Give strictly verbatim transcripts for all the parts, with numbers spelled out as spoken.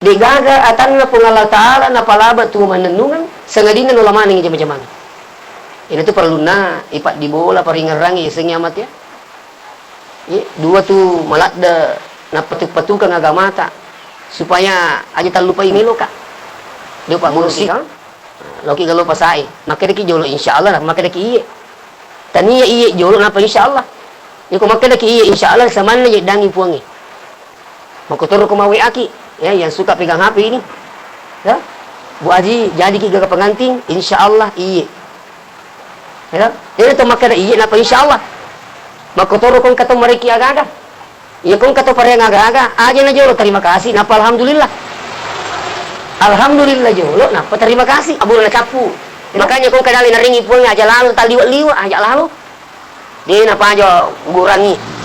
De'gaga atanna Puang Allah Ta'ala napalaba tuo mannennungeng, sangadinna naola manengngi jama-jamang. Iyanatu parellunna ipaddibola paringerrangngi yasengnge amatia. Iye, dua tu maladde napatu-patukeng agamata, supaya aja tallupai meloka. Dua pa murusi kan? Loki galo pasae, makkedaki jolo insya Allah, makkedaki iye. Tania iye jolo napa insya Allah. Iko makkedaki iye insya Allah, samanna jeddangi puangnge. Makkotoro ko ma W A ki, ya, yang suka pegang H P ini. Ya. Bu Aji, jadi ki gaga pengantin, insya Allah iye. Ya. Jadi to makkeda iye napa insya Allah. Makkotoro ko engka to mareki aga-aga. Iya ko engka to pareang aga-aga, aja na jolo terima kasih, napa alhamdulillah. Alhamdulillah jolo, napa terima kasih. Abura na cappu. Ya. Makanya ko engka dale narengi puang aja lalo taliwa-liwa, aja lalo. De napaja ugurangngi.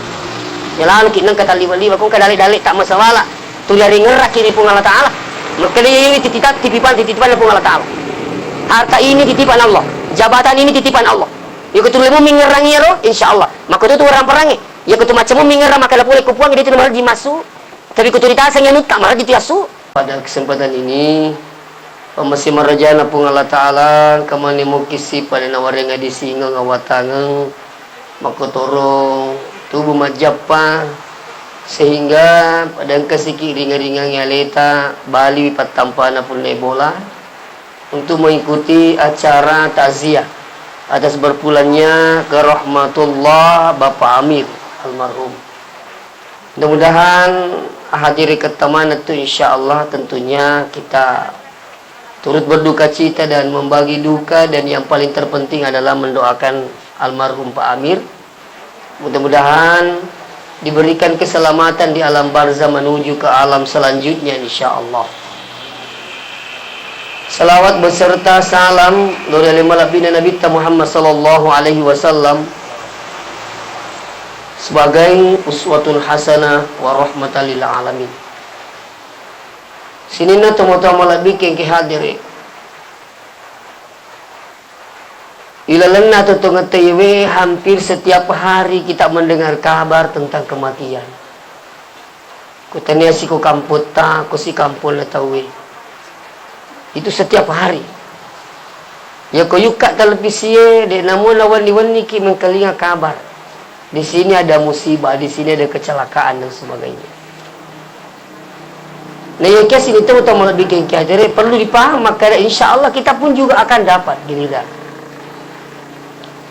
Ya lalo ki nengka talliwa-liwa, ko engka dale-dale tak masawala. Tuli aringerraki ri Puang Allah Ta'ala. Makkeda iye titipan, titipan, titipan Puang Allah Ta'ala. Harta ini titipan Allah. Jabatan ini titipan Allah. Iko tuli mu mingerrangi ro, insya Allah. Makko tu tu orang perangi. Iko tu macam mu mingerrang makkeda pole ku puang, dia tu marji masuk. Tapi ku tu ditasang ya nutta, marji tu asu. Pada kesempatan ini, pammasé marajana Puang Allah Ta'ala, engka maneng mukissi pada nawaréngnga disingeng awatangeng, makkotoro tubu majjappa, sehingga pada engka siki ringa-ringangngi aléta, baliwi pattampana Punnai Bola, untuk mengikuti acara takziah atas berpulangnya ke rahmatullah Bapak Amir almarhum. Mudah-mudahan hadiri kettamana tu, insya Allah, tentunya kita turut berduka cita dan membagi duka, dan yang paling terpenting adalah mendoakan almarhum Pak Amir. Mudah-mudahan diberikan keselamatan di alam barzah menuju ke alam selanjutnya, insya Allah. Salawat beserta salam lao ri ale malebbina Nabitta Muhammad sallallahu alaihi wasallam sebagai uswatun hasanah wa rahmatan lil alamin. Sininna tomatoa malebbi engkae hadiri. Ilalenna totongetta iyawe, hampir setiap hari kita mendengar kabar tentang kematian. Ko tania si ko kampotta, ko si kamponna tauwe. Itu setiap hari. Ya ko yukka televisie, de namo nawenni-wenniki mengkalinga kabar. Di sini ada musibah, di sini ada kecelakaan dan sebagainya. Nah, yang kiasi itu utama lebih kiai-kiai. Jadi perlu dipaham, maka insya Allah kita pun juga akan dapat giliran.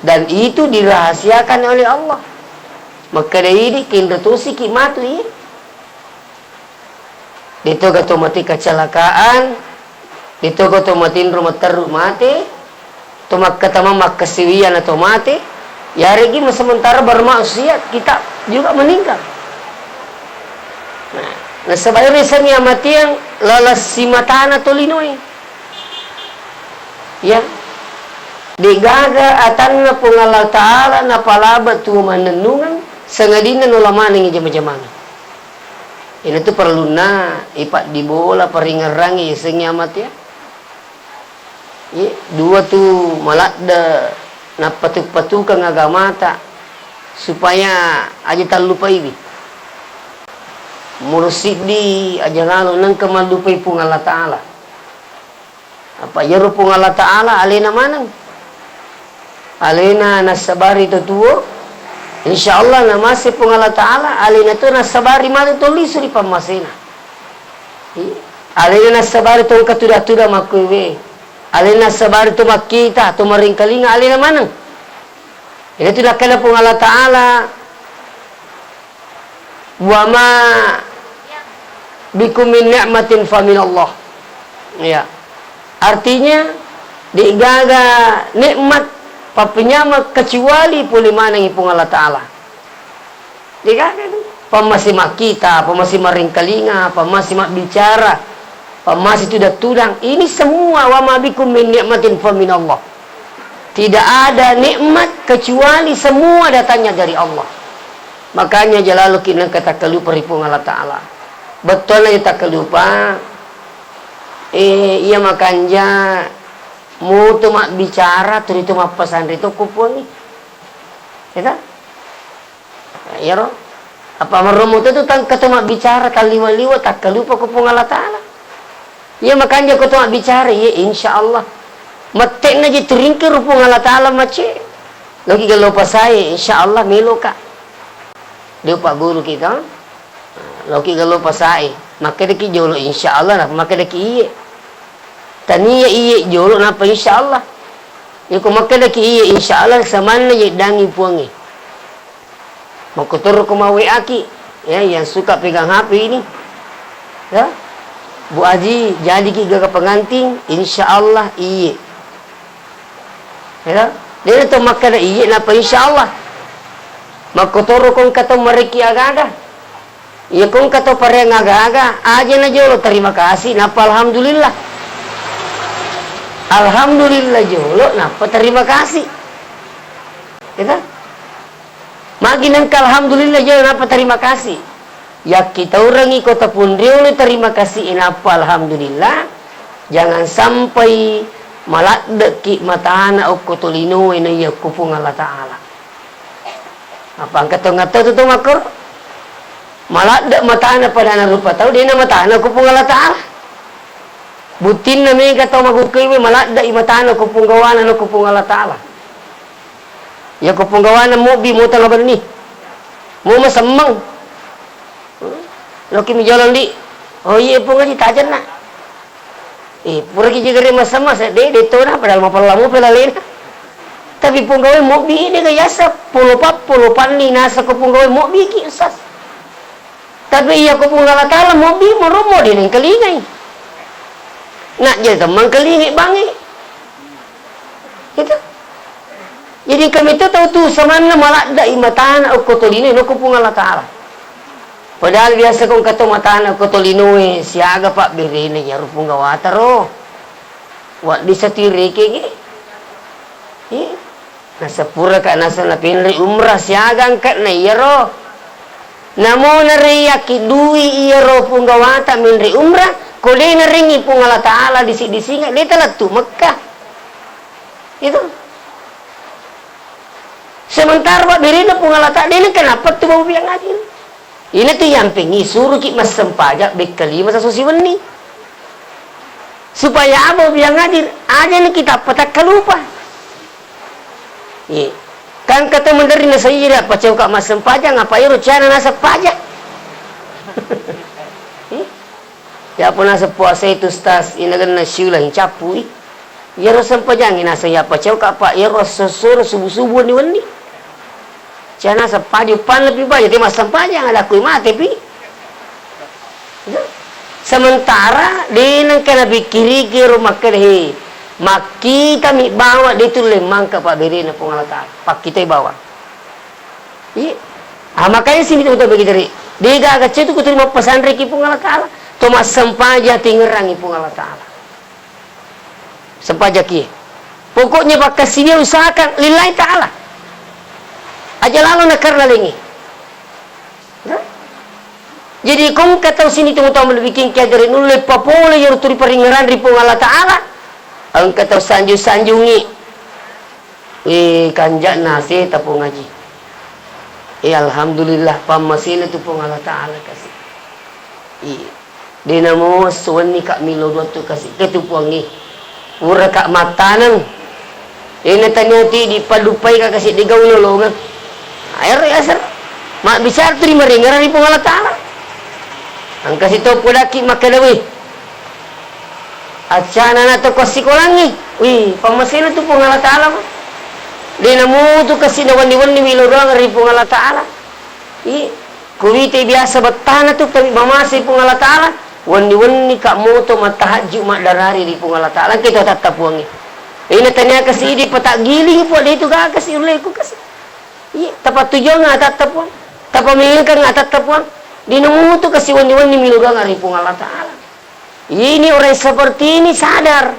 Dan itu dirahasiakan oleh Allah. Makkeda idi kinro tosiki matu, iya. Detoga to mate kecelakaan, detoga to matinro materru mate, to makkatamang makkasiwiang na to mate, yaregi sementara bermaksiat kita juga meninggal. Nah, nasaba ero yasengnge amatiang laleng simatana tolinoe. Ya. De'gaga atanna Puang Allah Ta'ala napalaba tuo mannennungeng, sangadinna naola manengngi jama-jamang. Iyanatu parellunna ipaddibola paringerrangngi yasengnge amatia. Iye, dua tu maladde nappatu-patukeng agamata supaya aja tallupaiwi. Murusiddi aja lalo nengka mallupai Puang Allah Ta'ala. Apa iyaro Puang Allah Ta'ala alena maneng. Alena nassabari to tuo, insya Allah namase Puang Allah Ta'ala, alena to nassabari matu to lisu ri pammasena. Iya. Alena nassabari to engka tuda-tuda makkuiwe. Alena nassabari to makkita, to maringkalinga, alena maneng. Iyanatu nakkeda Puang Allah Ta'ala, "Wa ma bikum min ni'matin fa minallah." Ya. Artinya, de'gaga nikmat pappenyameng kecuali pole manengngi Puang Allah Ta'ala. De'gaga itu. Pammase makkita, pammase maringkalinga, pammase mabbicara, pammase tudang-tudang. Ini semua, "Wa ma bikum min ni'matin fa minallah." Tidak ada nikmat kecuali semua datangnya dari Allah. Makanya aja laloki nengka takkalupa ri Puang Allah Ta'ala. Bettuanna aja takkalupa, eh, iya makanja muto mabbicara, tuli to mappesanre to ko Puangnge. Ya ta? Nah, iyaro. Apa marromo tu tangka to mabbicara, talliwa-liwa, takkalupa ko Puang Allah Ta'ala. Iya makanja ko to mabbicara, iya, insya Allah. Mette'na je turingke rupung Allah Ta'ala mace. Loki gello pasae, insya Allah meloka. Dia Pak Guru kita. Loki gello pasae. Makkedaki jolo, insya Allah, napa makkedaki iye. Tania iye jolo, napa insya Allah. Iko makkedaki iye, insya Allah, samanna yeddangi puangnge. Makkotoro ko ma-W A ki, ya, yang suka pegang H P ini. Ya. Bu Aji, jadi ki gaga pengantin, insya Allah iye. Ya. Dena to makkeda iye, napa insya Allah. Makkotoro ko engka to mareki aga-aga. Iya ko engka to pareang aga-aga, aja na jolo terima kasih, napa alhamdulillah. Alhamdulillah jolo, napa terima kasih. Kita? Magi nengka alhamdulillah jolo nappa terima kasih. Yakkitaurengngi ko tapunriolo terima kasih e nappa alhamdulillah, jangan sampai maladde'ki matana okko tolinoe naiya okko Puang Allah Ta'ala. Apa engka to ngatau tu to makkoro? Maladde matana pada narupa tau, dena matana okko Puang Allah Ta'ala. Buttinna mega tau magukkewe maladde i matana okko punggawana okko Puang Allah Ta'ala. Iya ko punggawana mobbi mo tala benni. Mo masemmeng. Loki mi jolo, Ndi. Oh iye Puang Aji, tajenna. Eh, puraki jegere masemmeng, se-, de, de tona, padahal mapella mo pelalena. Tapi punggawa mobbi de ga yasa, polopa-, polopanni nasa ko punggawa mobbi ki, Ustaz. Tapi iya ko Puang Allah Ta'ala mobbi, maromo de nengkalingai. Nak jadi temang kalingai bangi. Gitu. Jadi kami tu tau tu samanna maladda i matana okko tolinoe nokko Puang Allah Ta'ala. Padahal biasa ko engka to matana okko tolinoe siaga pabberena iyaro Puang Gawata ro. Waddi satu irekege. Iya. Nasepuraka naseng napenre umrah siaga engkana iyaro. Namo nareiyaki dui iyaro Puang Gawata menre umrah, ko de narengi Puang Allah Ta'ala disi-disinga, de talettu Mekkah. Itu. Sementara pabberena Puang Allah Ta'ala, de nengka nappa tu bau biang adil. Ina tu yampeng isuruki massempajang bekka lima sasusi wenni. Supaya abo biang adil, aja ni kita patakkalupa. Ye. Kan kata menderi na sayira pacauka massempajang apa iro cana naseng paja. Ye. Ya apa naseng puasa itu, Ustaz, inagenna siula incappui. Iyaro sempajangnge naseng iyapacauka, Pak, iyaro esso-essoro subu-subu wenni-wenni. Cana sempaja, uppanna pi baja, te massempajang, ada kui mate pi. Sementara de nengka napikkiriki ro makkeda, he, makkitami bawang, de tulle mangka pabberena Puang Allah Ta'ala. Pakkitai bawang. Iya. Ah, makanya sini tu betul begitu. De gaga cetu kutuli mappesanreki Puang Allah Ta'ala. To massempaja tingerangi Puang Allah Ta'ala. Sempajaki. Pokoknya pakkasiwia usahakan lillahi ta'ala. Aja lalo nakarna lengi. Nah? Jadi kongka tau sini tau tau malebbi kengke ajare nulle papole iyaro turi paringngerang ri Puang Allah Ta'ala. Engka tau sanjung-sanjungi. Eh, kanja'na seta Puang Aji. Eh, alhamdulillah, pammasena tu Puang Allah Ta'ala kasi. Iya. De namo esso wenni ka milo dua tu kasi. Ke tu Puangnge. Pura ka mattaneng. Eh, natania ti dipaddupai ka kasi de gau lolongeng. Aero yasero. Mabbicara tu ri maringerang ri Puang Allah Ta'ala. Engka sito podaki makkeda, wih. Accana na to ko assikolangngi, wih, pammasena tu Puang Allah Ta'ala, Pak. De namutu kasi na wenni-wenni milo doang ri Puang Allah Ta'ala. Iya, kuwite biasa bettana tu, tapi mamase Puang Allah Ta'ala, wenni-wenni ka moto mattahajju maddarari ri Puang Allah Ta'ala, engka to tatta Puangnge. Ina tania kasi idi pataggilingi Puang, de tu gaga kasi ulleku kasi. Iya, tapattujuang atatta Puang, tapamengkang atatta Puang. De namutu kasi wenni-wenni milo doang ri Puang Allah Ta'ala. Ini orang seperti ini sadar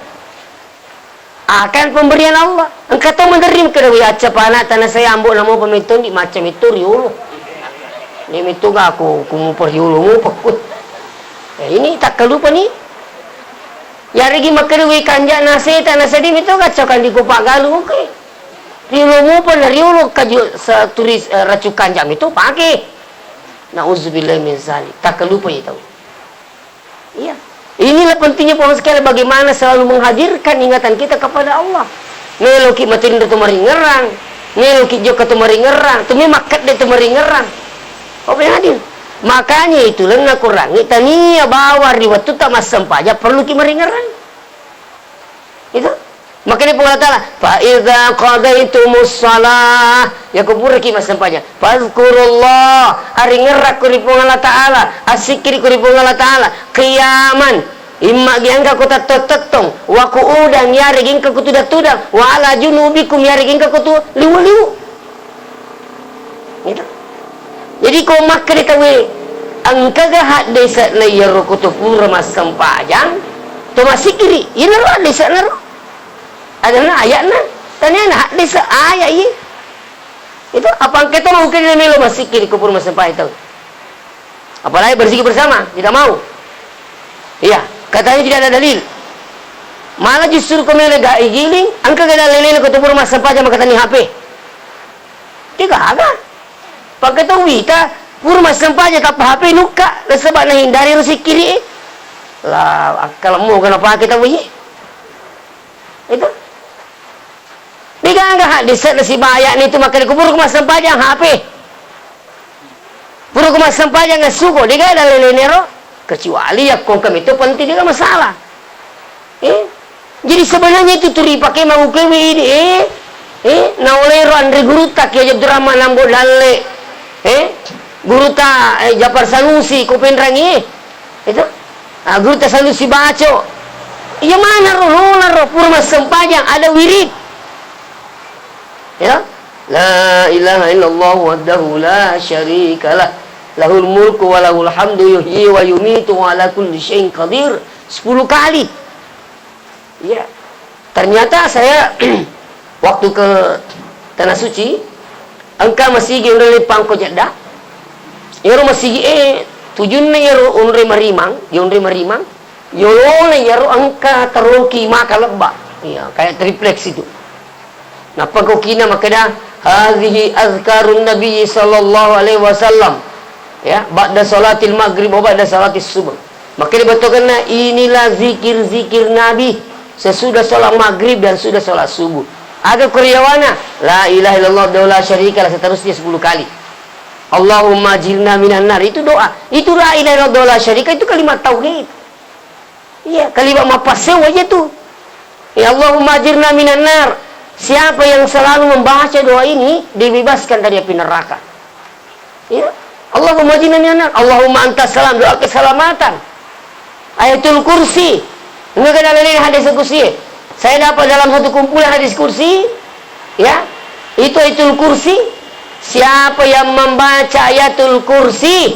akan pemberian Allah. Engka to menerima keda, wih, acca pana tana saya ambo namo pemettondi macca metto riolo. Ni metto ga aku kumupa riolo mupa ku. Ya, ini takkalupa ni. Yarigi makkeda, wih, kanja naseta nasedi metto ga acca kandi ko pagalu, oke. Riolo mupa na riolo kaju sa turis, eh, racun kanja metto pake. Nauzubillah min zalik. Takkalupa ya tau. Iya. Inilah pentingnya, Bapak sekalian, bagaimana selalu menghadirkan ingatan kita kepada Allah. Meloki matinro tu maringerang, meloki jokka tu maringerang, tu memang kedde tu maringerang. Apa yang hadir? Makanya itu lenna Quran, tania bawa ri wattu ta massempajang perlu ki maringerang. Itu. Makanya Puang Allah Ta'ala, "Fa idza qadaitumus shalah," ya, ko puraki massempajang, "fazkurullah," aringerrakko ri Puang Allah Ta'ala, assikkirikko ri Puang Allah Ta'ala, qiyaman, imma gi engka ko tettong-tettong, wa qu'udan, yaregi engka ko tudang-tudang, wa ala junubikum, yaregi engka ko tu liwu-liwu. Gitu. Jadi, ko makkeda tauwe, engkaga haddese'na iyaro ko to pura massempajang, to massikkiri, iyanaro haddese'na ro. Adanna aya'na, taniana haddese', aya' iye. Itu apa engka to mau kena melo massikkiri ko pura massempajang tau. Apalagi berzikir bersama, tidak mau. Iya, katanya tidak ada dalil. Malah justru ko melo ga igiling, engkaga dalil ko to pura massempajang makatani H P. Degaga. Pakkatauwi ta, pura massempajang tappa H P nukka, nasaba nahindari ro sikkiri e. La, akkalemmu ga napake tauwe. Itu. Degaga haddese'na sibaya'na itu makkeda ko pura massempajang H P. Pura ko massempajang essuko, degaga dalilena ro. Kecuali yakko engka metto penting, degaga masalah. Eh? Jadi sebenarnya itu tu ripake maukewe ini, eh? Eh? Naolero anre gurutta Kiai Abdurrahman Ambo Dalle, eh? Gurutta, eh, Jafar Sanusi, ko penrangi, eh? Itu? Ah, gurutta Sanusi Baco. Iya mana ro, nona ro, pura massempajang, ada wirid. Ya? La ilaha illallah wahdahu la syarikalah. Lahul mulku wa lahul hamdu yuhyi wa yumitu wa ala kulli syai'in qadir. Sepuluh kali. Iya. Ternyata saya waktu ke Tanah Suci, engka masigi onroi Pangko Jeddah. Iyaro masigi e tujunna iyaro onroi Marimang, ya onroi Marimang. Yolona iyaro engka taroki maka lebba. Iya, kayak triplex itu. Nappa kokina makkeda, "Hazihi azkarun Nabi sallallahu alaihi wasallam." Ya, ba'da salatil maghrib wa ba'da salatis subuh. Makkeda bettokenna, "Inilah zikir-zikir Nabi sesudah sholat maghrib dan sudah sholat subuh." Aga kuriyawana? La ilaha illallah wahdahu la syarikalah, seterusnya sepuluh kali. "Allahumma ajirna minan nar." Itu doa. Itu la ilaha illallah wahdahu la syarika, itu kalimat tauhid. Iya, kalimat mappassewwa iya tu. Ya Allahumma ajirna minan nar. Siapa yang selalu membaca doa ini dibebaskan dari api neraka. Ya. Allahumma ajirna minan nar. Allahumma antas salam, doa keselamatan. Ayatul Kursi. Enggak ada lain hadis kursi. Saya dapat dalam satu kumpulan hadis kursi, ya, itu Ayatul Kursi. Siapa yang membaca Ayatul Kursi,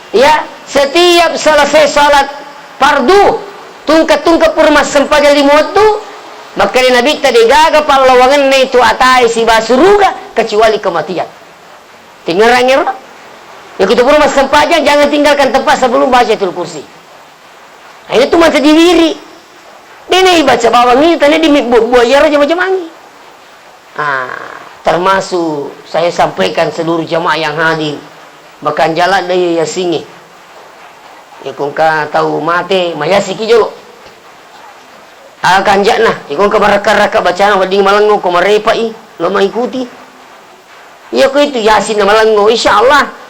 ya, setiap selesai salat fardu, tungke-tungke pura massempajang lima wettu, makkeda Nabitta, degaga pallawangenna itu atae siba suruga kecuali kematian. Tingerang ero. Ya, kita pura massempajang, jangan tinggalkan tempat sebelum baca Ayatul Kursi. Nah, itu manca diwiri. Dena ibaca bawang ini, tadi di buah-buah iyaro jama-jamangi. Ah, termasuk saya sampaikan seluruh jamaah yang hadir. Makanjala daya yasingi. Ya, kongka tau mate, mayasiki jolo. Aga kanja'na, iko engka marakka-rakka bacana wedding malengngo ko marepa'i, lo mengikuti. Iya ko itu Yasin na malengngo, insya Allah.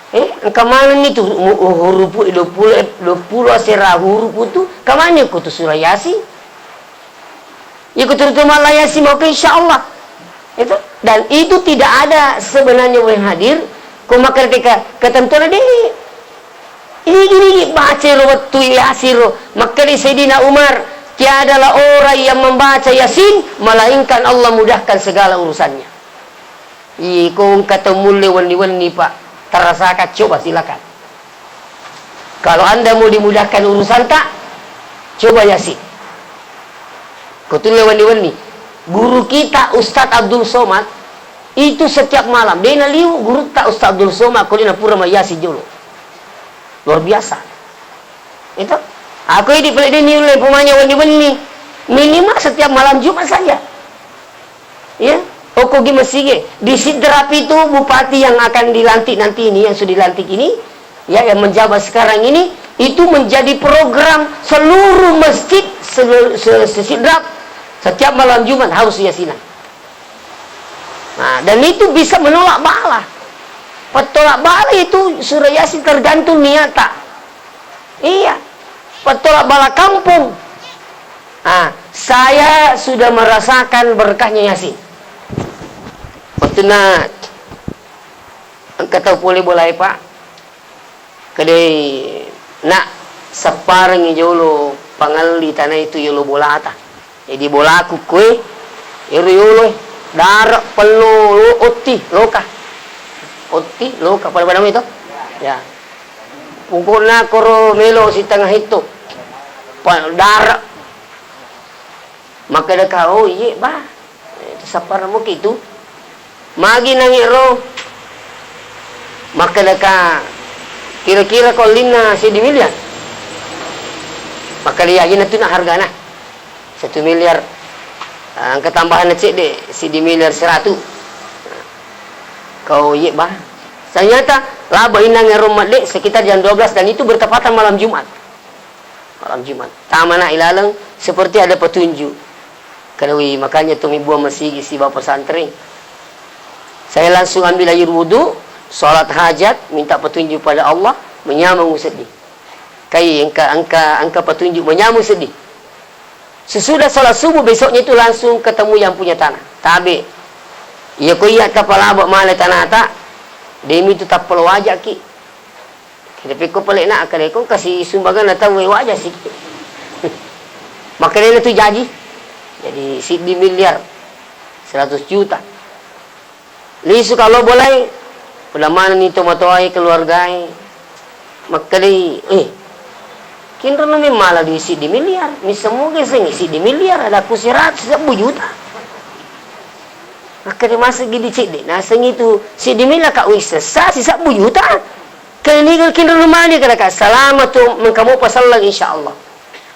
Eh, engka manenni tu mu-, hurupu, dua puluh, eh, dua puluh asera hurupu tu, engka manenni ko tu surah Yasin. Iko tu mala Yasin mau ke insya Allah. Itu. Dan itu tidak ada sebenarnya yang hadir, ko makkeda ketentuan deh. Igi-igi baca ro wettu Yasin ro. Makkeda Sayyidina Umar, "Tiadalah orang yang membaca Yasin melainkan Allah mudahkan segala urusannya." Iko engka tau mulle wenni-wenni, Pak. Terasakan, coba silakan. Kalau Anda mau dimudahkan urusan tak, coba Yasin. Ko tulle wenni-wenni. Guru kita Ustadz Abdul Somad itu setiap malam, dena liu gurutta Ustadz Abdul Somad ko dena pura mayasi jolo. Luar biasa. Itu. Aku ini pele deni ulle pemanya wenni-wenni. Minimal setiap malam Jumat saja. Ya, okko gi masigi. Di Sidrap itu bupati yang akan dilantik nanti ini, yang sudah dilantik ini, Ya, yang menjabat sekarang ini, itu menjadi program seluruh masjid se-, se-, se-, Sidrap, setiap malam Jumat harus yasinan. Nah, dan itu bisa menolak bala. Petolak bala itu surah Yasin tergantung niata. Iya, petolak bala kampung. Ah, saya sudah merasakan berkahnya Yasin. Waktu na engka tau pole bolae, Pak. Kedai, nak, sapparengngi jolo pangelli tana itu yolo bolata. Jadi bolaku kue, ero yolo, dare, pello, lo, otti, loka. Otti, loka, pada-pada itu. Ya. Pokokna koro melo sitengah itu. Pa-, dare. Makkedaka, "Oh, iye, Bah. Eh, sappareng muki tu." Magi nangi ro? Makkedaka, "Kira-kira ko ellinna siddi miliar?" Makkeda, "Iya, iyana tu na hargana. Satu miliar, eh, engka tambahanna cedde, siddi miliar seratu." Kau, "Iye, Bah." Ternyata laba inang ero madde sekitar jam dua belas dan itu bertepatan malam Jumat. Malam Jumat. Tamana ilaleng seperti ada petunjuk. Kadawi, makanya tu mibuang masigi siba pesantren. Saya langsung ambil air wudhu, sholat hajat, minta petunjuk pada Allah, menyameng seddi. Kai engka, engka, engka petunjuk menyameng seddi. Sesudah sholat subuh besoknya itu langsung ketemu yang punya tanah. Tabe. Iya ko iya tapalaba male tanata, demi tu tappalo wajaki. Kita pekko pale na, akadeko kasi sumbangan na tau waja siki. Makkedai tu jaji. Jadi siddi miliar seratus juta. Lisu kalau bolai, pula manenni tomatoae keluargae. Makkedai, "Eh, kinrono memmala dui siddi miliar, misseng moga sengngi siddi miliar, ada ku seratus sebbu juta." Makkedai, "Maseggi di cedde, nasengngi tu siddi miliar ka wissessa sisebbu juta." Keniga kinro rumani kada ka, "Salama tu mengkamu pasalleng, insyaallah."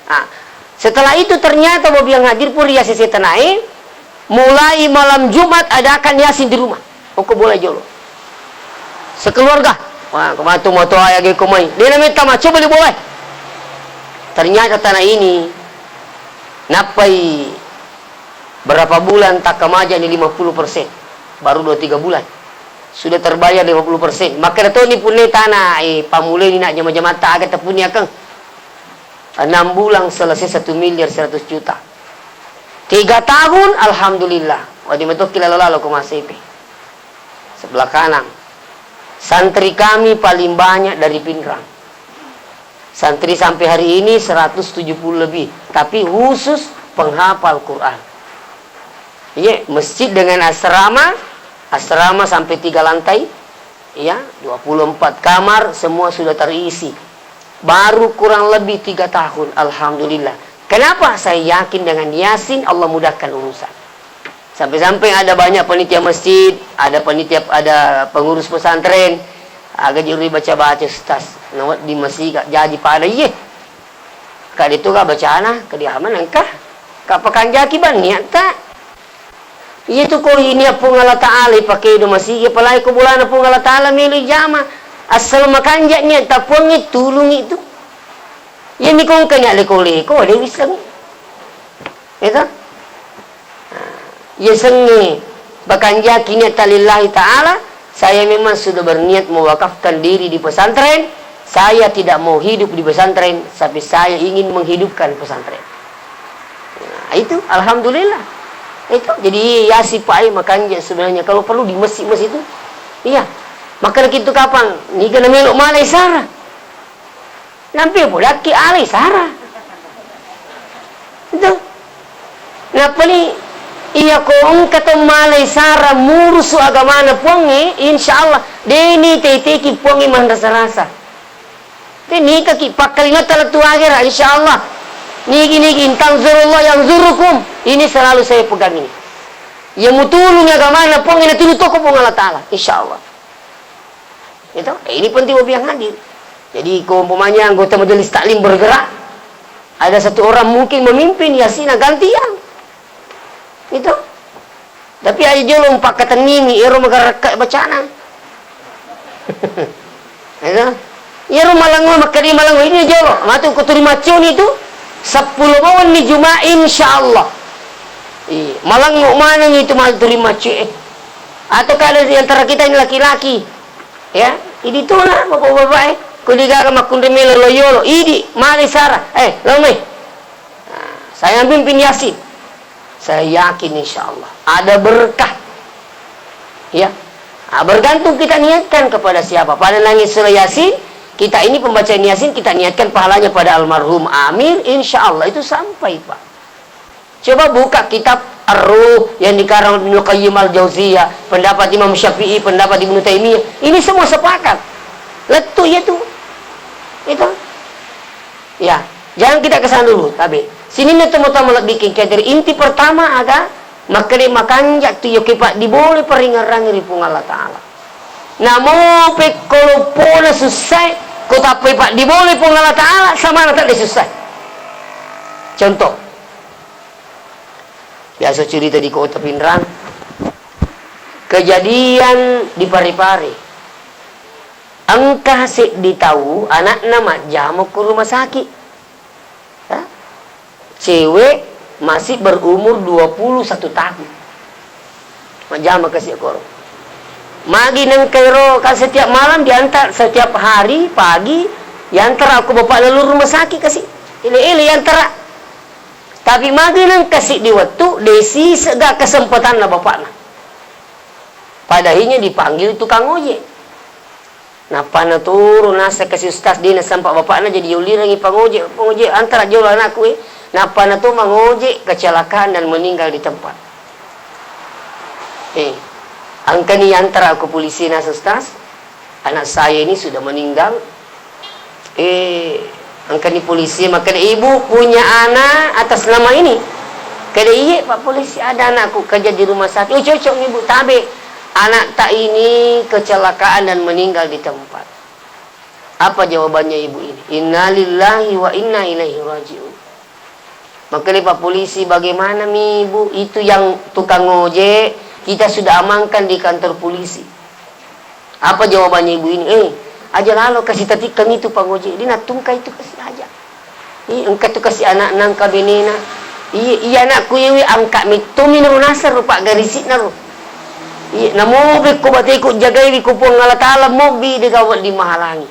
Ah, setelah itu ternyata bobiang hadir puri yasi setanae, mulai malam Jumat adakan yasin di rumah. Oko boleh jolo. Sekeluarga. Wah, kematu moto ayah ge komai. Dia namanya tama, coba boleh. Ternyata tanah ini nappai berapa bulan tak kemaja ni lima puluh persen. Baru dua tiga bulan. Sudah terbayar lima puluh persen. Maka datoni punne tanah, eh, pamuleni nak jama-jamatta aga tepuni akeng. Enam bulan selesai satu miliar seratus juta. Tiga tahun, alhamdulillah. Wadi metoki lalo-lalo ko masepe. Sebelah kanan. Santri kami paling banyak dari Pinrang. Santri sampai hari ini seratus tujuh puluh lebih. Tapi khusus penghafal Quran. Iya, masjid dengan asrama, asrama sampai tiga lantai, iya, dua puluh empat kamar, semua sudah terisi. Baru kurang lebih tiga tahun, alhamdulillah. Kenapa? Saya yakin dengan Yasin, Allah mudahkan urusan. Sampai-sampai ada banyak panitia masjid, ada panitia, ada pengurus pesantren, aga juri baca-baca, Ustaz. Nawat di masjid, Kak, jaji pada, iye. Kak, itu, Kak, bacana, Kak, di aman, engkah. Kak, pakanjaki, Bang, niat, tak? Iya tu ko ini Puang Allah Ta'ala pakedo masigi, apalagi ko bolana Puang Allah Ta'ala melo ijama. Asal makanja niat ta Puangnge tulungi tu. Iya mi ko engka niat leko-leko, de wissengngi. Iya to? Nah, iya sengnge pakanjaki niat ta lillahi ta'ala, saya memang sudah berniat mewakafkan diri di pesantren, saya tidak mau hidup di pesantren, tapi saya ingin menghidupkan pesantren. Nah, itu, alhamdulillah. Itu, jadi, iya, sipae makanja sebenarnya, kalau perlu di masjid-masjid itu. Iya. Maka itu kapang, niga na melo malai sara. Nampe polakki alai sara. Itu. Nappani, iya ko engka to malai sara murusu agamana Puangnge, insya Allah, deni teteki Puangnge manrasa-rasa. Te nikaki pakkalingatta lettu akhirat, insya Allah. Nigi-nigi, "In tansurullah yansurukum." Ini selalu saya pegang ini. Iya mutulungi agamana Puangnge, natulung toko Puang Allah Ta'ala, insya Allah. Itu, eh, ini penting bagi yang hadir. Jadi, kalau umpamanya anggota majelis taklim bergerak, ada satu orang mungkin memimpin, ya sina gantian. Itu. Tapi aja jolo mpakkatennimi, ero magarekka bacana. Itu. Iyaro malengngo, makkeda malengngo ini jolo, matu ko tuli maccuni tu, seppulo mawenni Juma, insyaallah. Iya, malengngo maneng itu matu tuli maccu e. Atau kada di antara kita ini laki-laki, ya, idi tona bapak-bapak e, ko digaga makkunrai melo lo yolo, idi, male sara, eh, lo mai. Nah, saya pimpin Yasin. Saya yakin, insya Allah, ada berkah. Ya. Ah, bergantung kita niatkan kepada siapa. Pada nangis surah Yasin, kita ini pembacaan Yasin, kita niatkan pahalanya pada almarhum Amir, insya Allah itu sampai, Pak. Coba buka kitab Ar-Ruh yang dikarang Ibnu Qayyim Al-Jauziyah, pendapat Imam Syafi'i, pendapat Ibnu Taimiyah. Ini semua sepakat. Lettu iya tu. Itu. Ya, jangan kita ke sana dulu, tabe. Sininna tomatoa malebbi kengkeng. Jadi inti pertama aga makkeda makanja tu yoki paddibolai paringerrangi ri Puang Allah Taala. Namo pekko loppona sussae, ko tappai paddibolai Puang Allah Taala, samana tadde sussae. Contoh, biasa cerita di kota Pinrang, kejadian di Parepare. Engka seddi tau anakna majjama ko rumah sakit. Ya. Cewek masih berumur dua puluh satu tahun. Majjama kasi koro. Magi nengka ero, kan setiap malam diantar, setiap hari pagi diantar aku bapak lalu rumah sakit kasi. Ele-ele diantar. Tapi magi nengka seddi wettu, desi sega kesempatanna bapakna. Padahinya dipanggil tukang ojek. Nappa naturu naseng kasi ustaz, de nasempa bapakna, jadi yollirengi pangoje, pangoje, antara jolo anakku e. Nappa natu mangoje kecelakaan dan meninggal di tempat. Eh, engkani antara aku polisi naseng ustaz, anak saya ini sudah meninggal. Eh, engkani polisi makkeda, "Ibu punya anak atas nama ini?" Keda, "Iye, Pak Polisi, ada anakku kerja di rumah sakit." "Oh, cocok, Ibu, tabe. Anak tak ini kecelakaan dan meninggal di tempat." Apa jawabannya ibu ini? "Innalillahi wa inna ilaihi raji'un." Makkeda Pak Polisi, "Bagaimana mi, Bu? Itu yang tukang ojek, kita sudah amankan di kantor polisi." Apa jawabannya ibu ini? "Eh, aja lalo kasi tatikkang itu pangojek, di nattungka itu kasi aja. Ih, engka tu kasi anakna, engka benena. Iya, iya anakku iyawe angka mettomi naro naseng ro paggarisi'na ro. Iya, namobe ko bateku jagaiwi ko Puang Allah Taala, mobbi de gawa di mahalangi."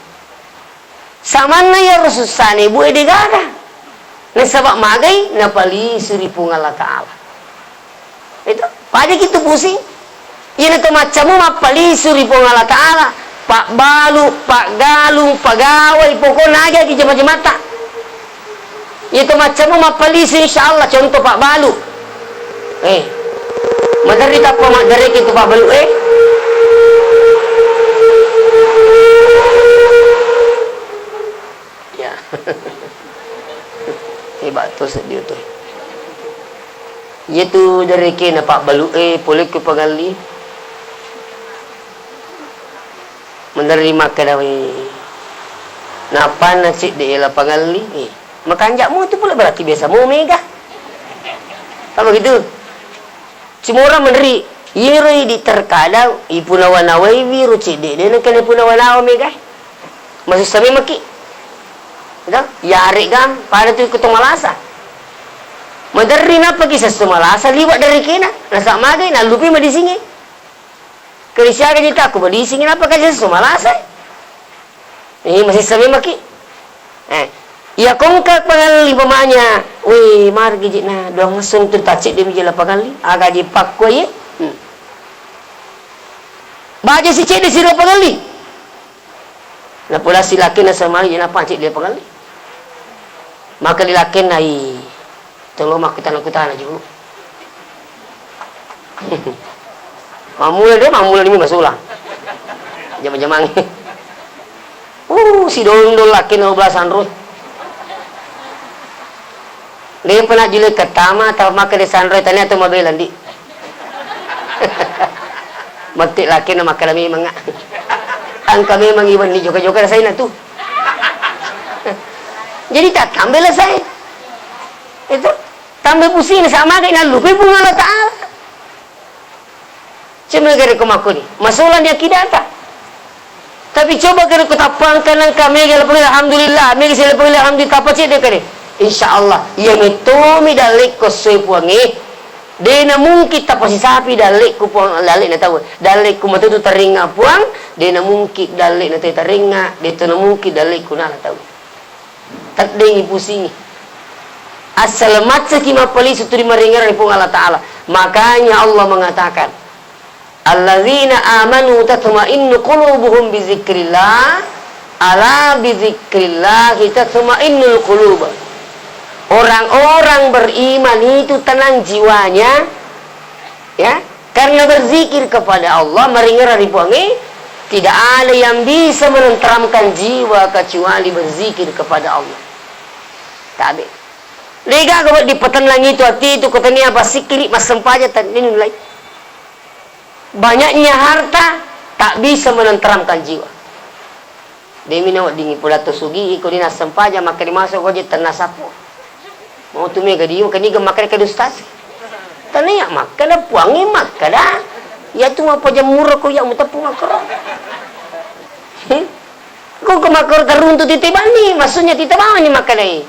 Samanna iyaro sussana ibu e degaga. Nasaba magai napalisu ri Puang Allah Taala. Itu, pajaki tu pusing. Iyana to maccamu mappalisu ri Puang Allah Taala. Pabbalu, paggalung, pagawai, pokokna aja ki jama-jamatta. Iya to maccamu mappalisu, insya Allah, contoh pabbalu. Eh, maderri tappa maddareke tu pabbalu, eh. Ya. Hebat to seddi tu. Iya tu dareke na pabbalu, eh, pole ku pangalli. Maderri makkeda, weh. Nappa na cedde ela pangalli, eh. Makanja' mo tu pole, berarti biasa mo mega. Apa gitu? Cimora menri, iyero idi terkadang ipunawa-nawaiwi ro cedde, de nengka ipunawa-nawa mega. Masussa memekki. Gitu? Yarega pada tu iko to malasa. Maderri nappaki sesso malasa liwa' darekena, nasa magai nallupi madisingnge. Kali siaga jita ko madisingnge nappa kasi sesso malasa. Eh, masessa memekki. Eh, iya kongka pangalli umpamanya, weh, margi jina doang esso tu tacedde mi jela pangalli, aga je pakkuaye. Hmm. Baja si cedde sira pangalli. Napodasi lakkenna samali jena pacedde pangalli. Maka di lakkenna i. Tolo makkutana-kutana julu. Mammula de, mammula ni masulang. Jama-jamangnge. Uh, sidondol lakkenna dua belas anroi. De pernah jule kettama, tau makkeda sanroi tania tu mabela ndi. Matti lakkenna makkeda memang. Engka memang iwenni joka-joka rasaina tu. Jadi tattambela sai. Itu. Tambai pusing, nasaba magai nallupai Puang Allah Ta'ala. Cuma gare ko makkoni, masolang ni akidata. Tapi coba kene ko tappangka nengka mega lepengi alhamdulillah, mega si lepengi alhamdulillah, tappa cedde kene. Insya Allah, iya mettomi dallekko soe Puangnge. De na mungkin tapasisapi dallekku Puang, dallekna tau. Dallekku matu tu taringa Puang, de na mungkin dallekna tau taringa, de to na mungkin dallekku nala tau. Teddengi pusingi. Assaleng maccaki mappalisu tu ri maringerang ri Puang Allah Ta'ala. Makanya Allah mengatakan, "Alladzina amanu tatma'innu qulubuhum bizikrillah, ala bizikrillahi tatma'innul qulub." Orang-orang beriman itu tenang jiwanya, ya, karena berzikir kepada Allah, maringerang ri Puangnge, tidak ada yang bisa menenteramkan jiwa kecuali berzikir kepada Allah. Tabe. Lega ko dipatennang itu ati itu, ko tania pasikkiri massempajang tennini lai. Banyaknya harta tak bisa menenteramkan jiwa. Demi naweddingi pole to sugi, iko dina sempajang, makkeda masuk ko je tenna sappo. Mau tu mega di, keniga makkeda ke ustaz. Tania makkeda Puangnge makkeda. Ya tu mapajang murah ko ya muteppu makkero. Ko ko makkero teruntu tite bani, maksudnya tite bani makkedai.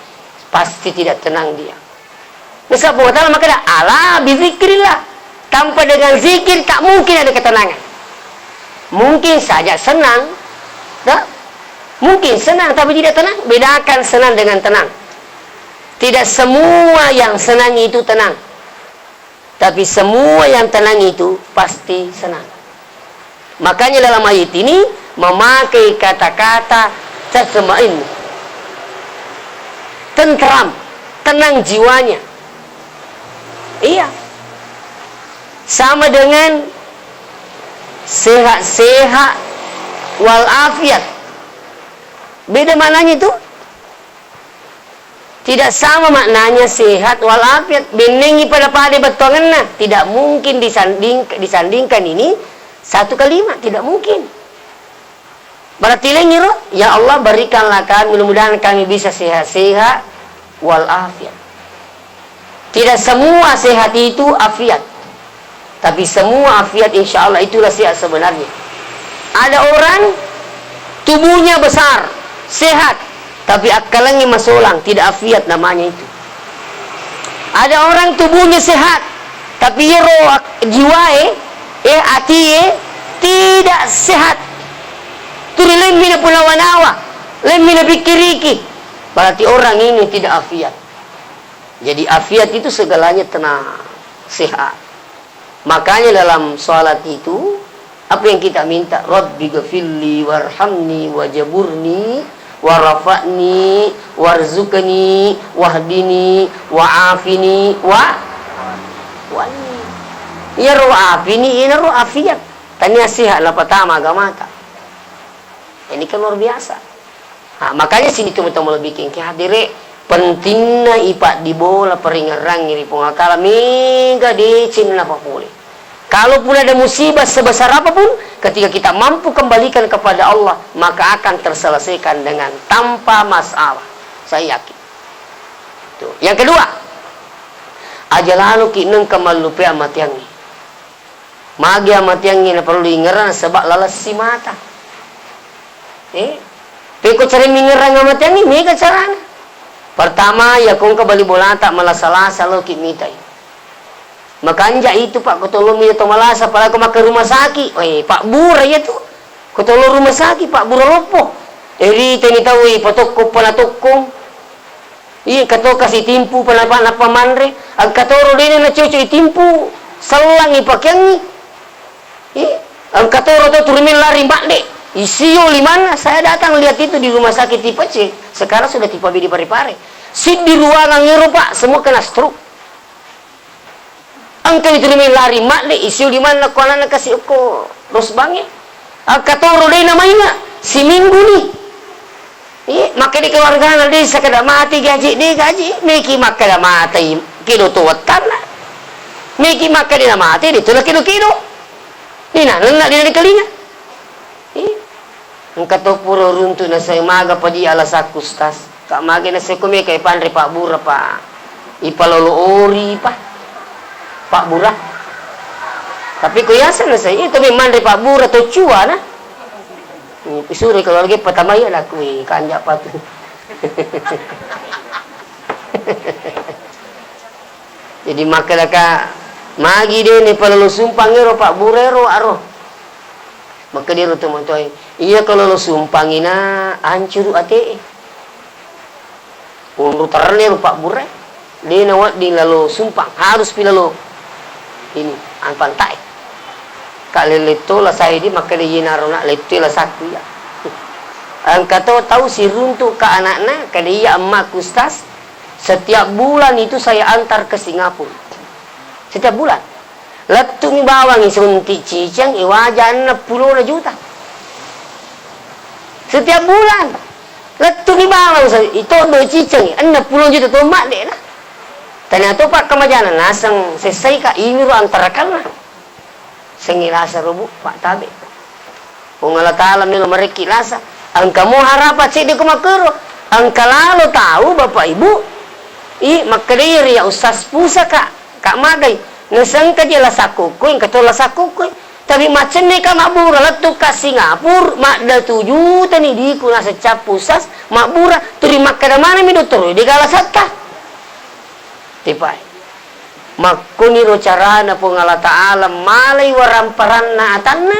Pasti tidak tenang dia. Nasaba Puang Allah Ta'ala makkeda, "Ala bizikrillah." Tanpa dengan zikir tak mungkin ada ketenangan. Mungkin saja senang, tak? Mungkin senang tapi tidak tenang. Bedakan senang dengan tenang. Tidak semua yang senang itu tenang. Tapi semua yang tenang itu pasti senang. Makanya dalam ayat ini memakai kata-kata tatma'in. Tentram, tenang jiwanya. Iya. Sama dengan sehat-sehat walafiat. Beda maknanya itu. Tidak sama maknanya sehat walafiat. Bennengngi pada-pada bettuangenna. Tidak mungkin disanding-, disandingkan ini satu kalimat. Tidak mungkin. Berarti laingngi ro, "Ya Allah, berikanlah kami, mudah-mudahan kami bisa sehat-sehat walafiat." Tidak semua sehat itu afiat. Tapi semua afiat, insya Allah, itulah sehat sebenarnya. Ada orang tubuhnya besar, sehat, tapi akkalengngi masolang, tidak afiat namanya itu. Ada orang tubuhnya sehat, tapi iyaro ak-, jiwae, eh, atie tidak sehat. Tuli lemmi napunawa-nawa, lemmi napikkiriki. Berarti orang ini tidak afiat. Jadi afiat itu segalanya tenang, sehat. Makanya dalam salat itu, apa yang kita minta? "Rabbi ghafirli warhamni wajaburni warafa'ni warzuqni wahdini wa'afini wa-, wa'ni." Iyaro afini, iyaro afiat. Tania sehat, lapatama agamata. Ini kan luar biasa. Nah, makanya sini teman-teman lebih kengke hadire, pentingna ipaddibola peringerangi ri Puang Allah Ta'ala, mega deceng napapole. Kalaupun ada musibah sebesar apapun, ketika kita mampu kembalikan kepada Allah, maka akan terselesaikan dengan tanpa masalah. Saya yakin. Tuh. Yang kedua, aja laloki nengka mallupe amateangngi. Magi amateangngi naparellu ingerang, nasaba lalessi mata. Eh, pekko cara mingerang amateangngi, mega carana. Pertama, iya ko engka bali bolata malasa-lasa loki mitai. Makanja itu, Pak, ko tolong mi to malasa, apalagi ko maka rumah sakit. Eh, pabbura iya tu. Ko tolong rumah sakit, pabbura loppo. Eh, ri teni tau, eh, patokko, panatokko. Iya, engka to kasi timpu, panapa-, nappa manre. Engka toro dena nacocok itimpu, sellang ipakeangngi. Iya, engka toro to turumeng lari madde. Isio limanna, saya datang lihat itu di rumah sakit tipe C. Sekarang sudah tipe B di Parepare. Siddi ruangan ero, Pak, semua kena stroke. Engkani tuli mai lari madde, isio limanna ko ananna kasi okko rosbangnge. Engka toro de namainga, siminggu ni. Iye, makkeda keluargana de sakada mate gaji, de gaji, meki makkeda mate kedo to wettanna. Meki makkeda mate de to kedo-kedo. Ni nanenna de dikelinga. Ih, engka to pura runtu nasai maga padi alasakku, Ustaz. Ka magi nasai ko meka ipanre pabbura pa ipalolo ori pa pabbura. Tapi ko yaseng nasai itu memang manre pabbura to cuana. Hmm, isuro keluarga pertama iya laku, eh, kanja patu. Jadi makkedaka, magi de ne palalo sumpang ero Pak Burero aro. Makkeda ero tomatoae, iya ko lalo sumpangi na ancuru ate e. Onro terrene ro Pak Burre, de nawedding lalo sumpang, harus pi lalo ini, ampanta'e. Ka lele to lasae di makkeda, iye naro nak lettu lasakku iya. Engka to tau siruntu ka anakna, kada iya emmakku, Ustaz, setiap bulan itu saya antar ke Singapura. Setiap bulan. Lettu'mi bawang isunti ciceng, iwaja enneng pulona juta. Setiap bulan. Lettu'mi bawang sa-, itodo ciceng, enneng pulo juta to madde na. Tania to pakkamajana naseng sessai ka, inuro antarakanna. Sengi lasa robu, Pak, tabe. Puang Allah Ta'ala melo marekki lasa. Engka mo harapa cedde ko makkero. Engka lalo tau Bapak Ibu. I, makkedai ri ya Ustaz pusaka, Kak Madai. Nasengka je lasa kokoi, engka to lasa kokoi. Tapi macenne ka mabbura lettu ka Singapura, madda tu juta ni diku naseng cappu Ustaz, mabbura, turi makkeda maneng mi dottoro, de gala satta. Tipai. Makkoniro carana Puang Allah Ta'ala malai waramparanna atanna,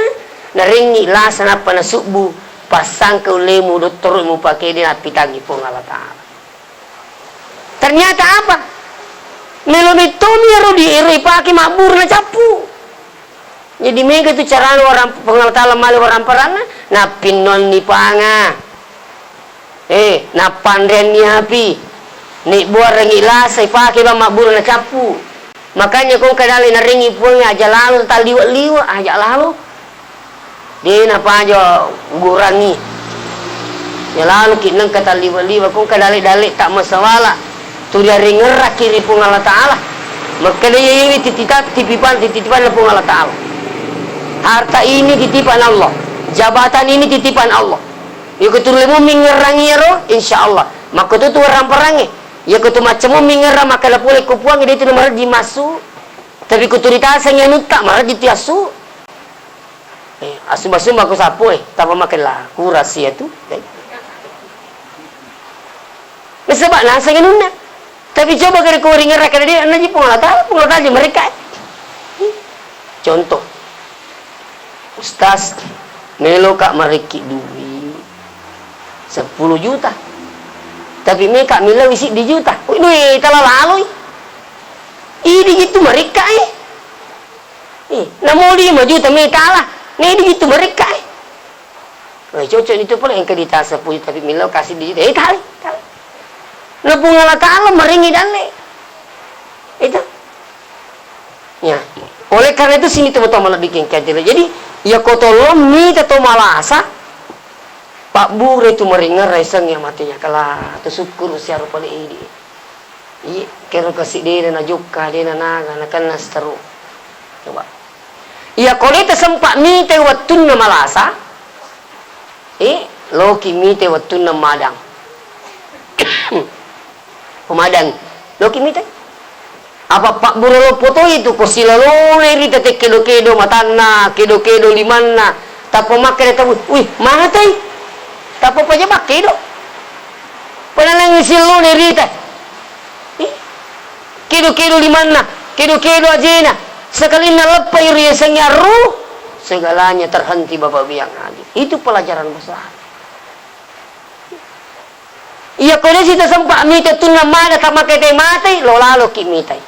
narengngi lasa nappa nasubbu, passangka ullemu dottoro mupake de nappitangngi Puang Allah Ta'ala. Ternyata apa? Melo mettomi ero di ero ipake mabbura na cappu. Jadi mega tu carana warang-, Puang Allah Ta'ala male waramparanna, nappinnoanni panga. Eh, nappanreanni api. Ni buarengi lasa ipake bang mabbura na cappu. Makanya kong kadale narengi puang aja lalo talliwa-liwa, aja lalo. De napaja ugurangngi. Ya lalu ki nengka talliwa-liwa, kong ka dale-dale tak masawala. Turi aringerraki ri Puang Allah Ta'ala. Makkeda iya iwi titita-, titipan, titipan Puang Allah Ta'ala. Harta ini titipan Allah. Jabatan ini titipan Allah. Yako turi lemu mingerrangi iyaro, insya Allah. Makko tu tu waramparangnge. Yako tu maccamu mingerrang makkeda pole ko puang, de tu namarajji massu. Tapi ko turi tasengi anutta, marajji tu assu. Eh, assumba-sumba ko sappo, eh, tapa makella kurasi ya tu. Eh. Nasaba naseng anunna. Tapi coba kare ko ringerrang kada de, annaji Puang Allah Ta'ala, Puang Allah Ta'ala je mereka. Contoh. Ustaz, melo ka marekki dui seppulo juta. Tapi meka milawi siddi juta. Wih, dui tala laloi. Idi gitu mereka, eh. Eh, namo lima juta metala, nedi itu mereka, eh. Eh, cocok itu pole engka di tasa puji tapi milo kasih di, eh, tali, tali. Na Puang Allah Ta'ala maringi dalle. Itu. Ya. Oleh karena itu sini teman-teman lebih kengkajil. Jadi, ya kotolong mita to malasa, Pak Bure tu maringerra iseng ya matinya kala tu syukur siaru pole idi. Iya, kero kasi dena najokka, dena naga, nakenna seteru. Coba. Iya, ko de tasempa mitai wettunna malasa, eh, loki mitai wettunna madang. Pemadang. Loki mitai. Apa pabbura loppo to itu, ko silalona rita te kedo-kedo matanna, kedo-kedo limanna. Tappa makkeda tau, "Wih, matai." Tappa paja makkedo. Penanang silone rita. Ih, kedo-kedo limanna, kedo-kedo ajena, sekalinna leppai riasengnge arru, segalanya terhenti Bapak Biang Haji. Itu pelajaran besar. Iya, ko de sita sempa mita tunna mada tamakete matai, lo lalo ki mitai.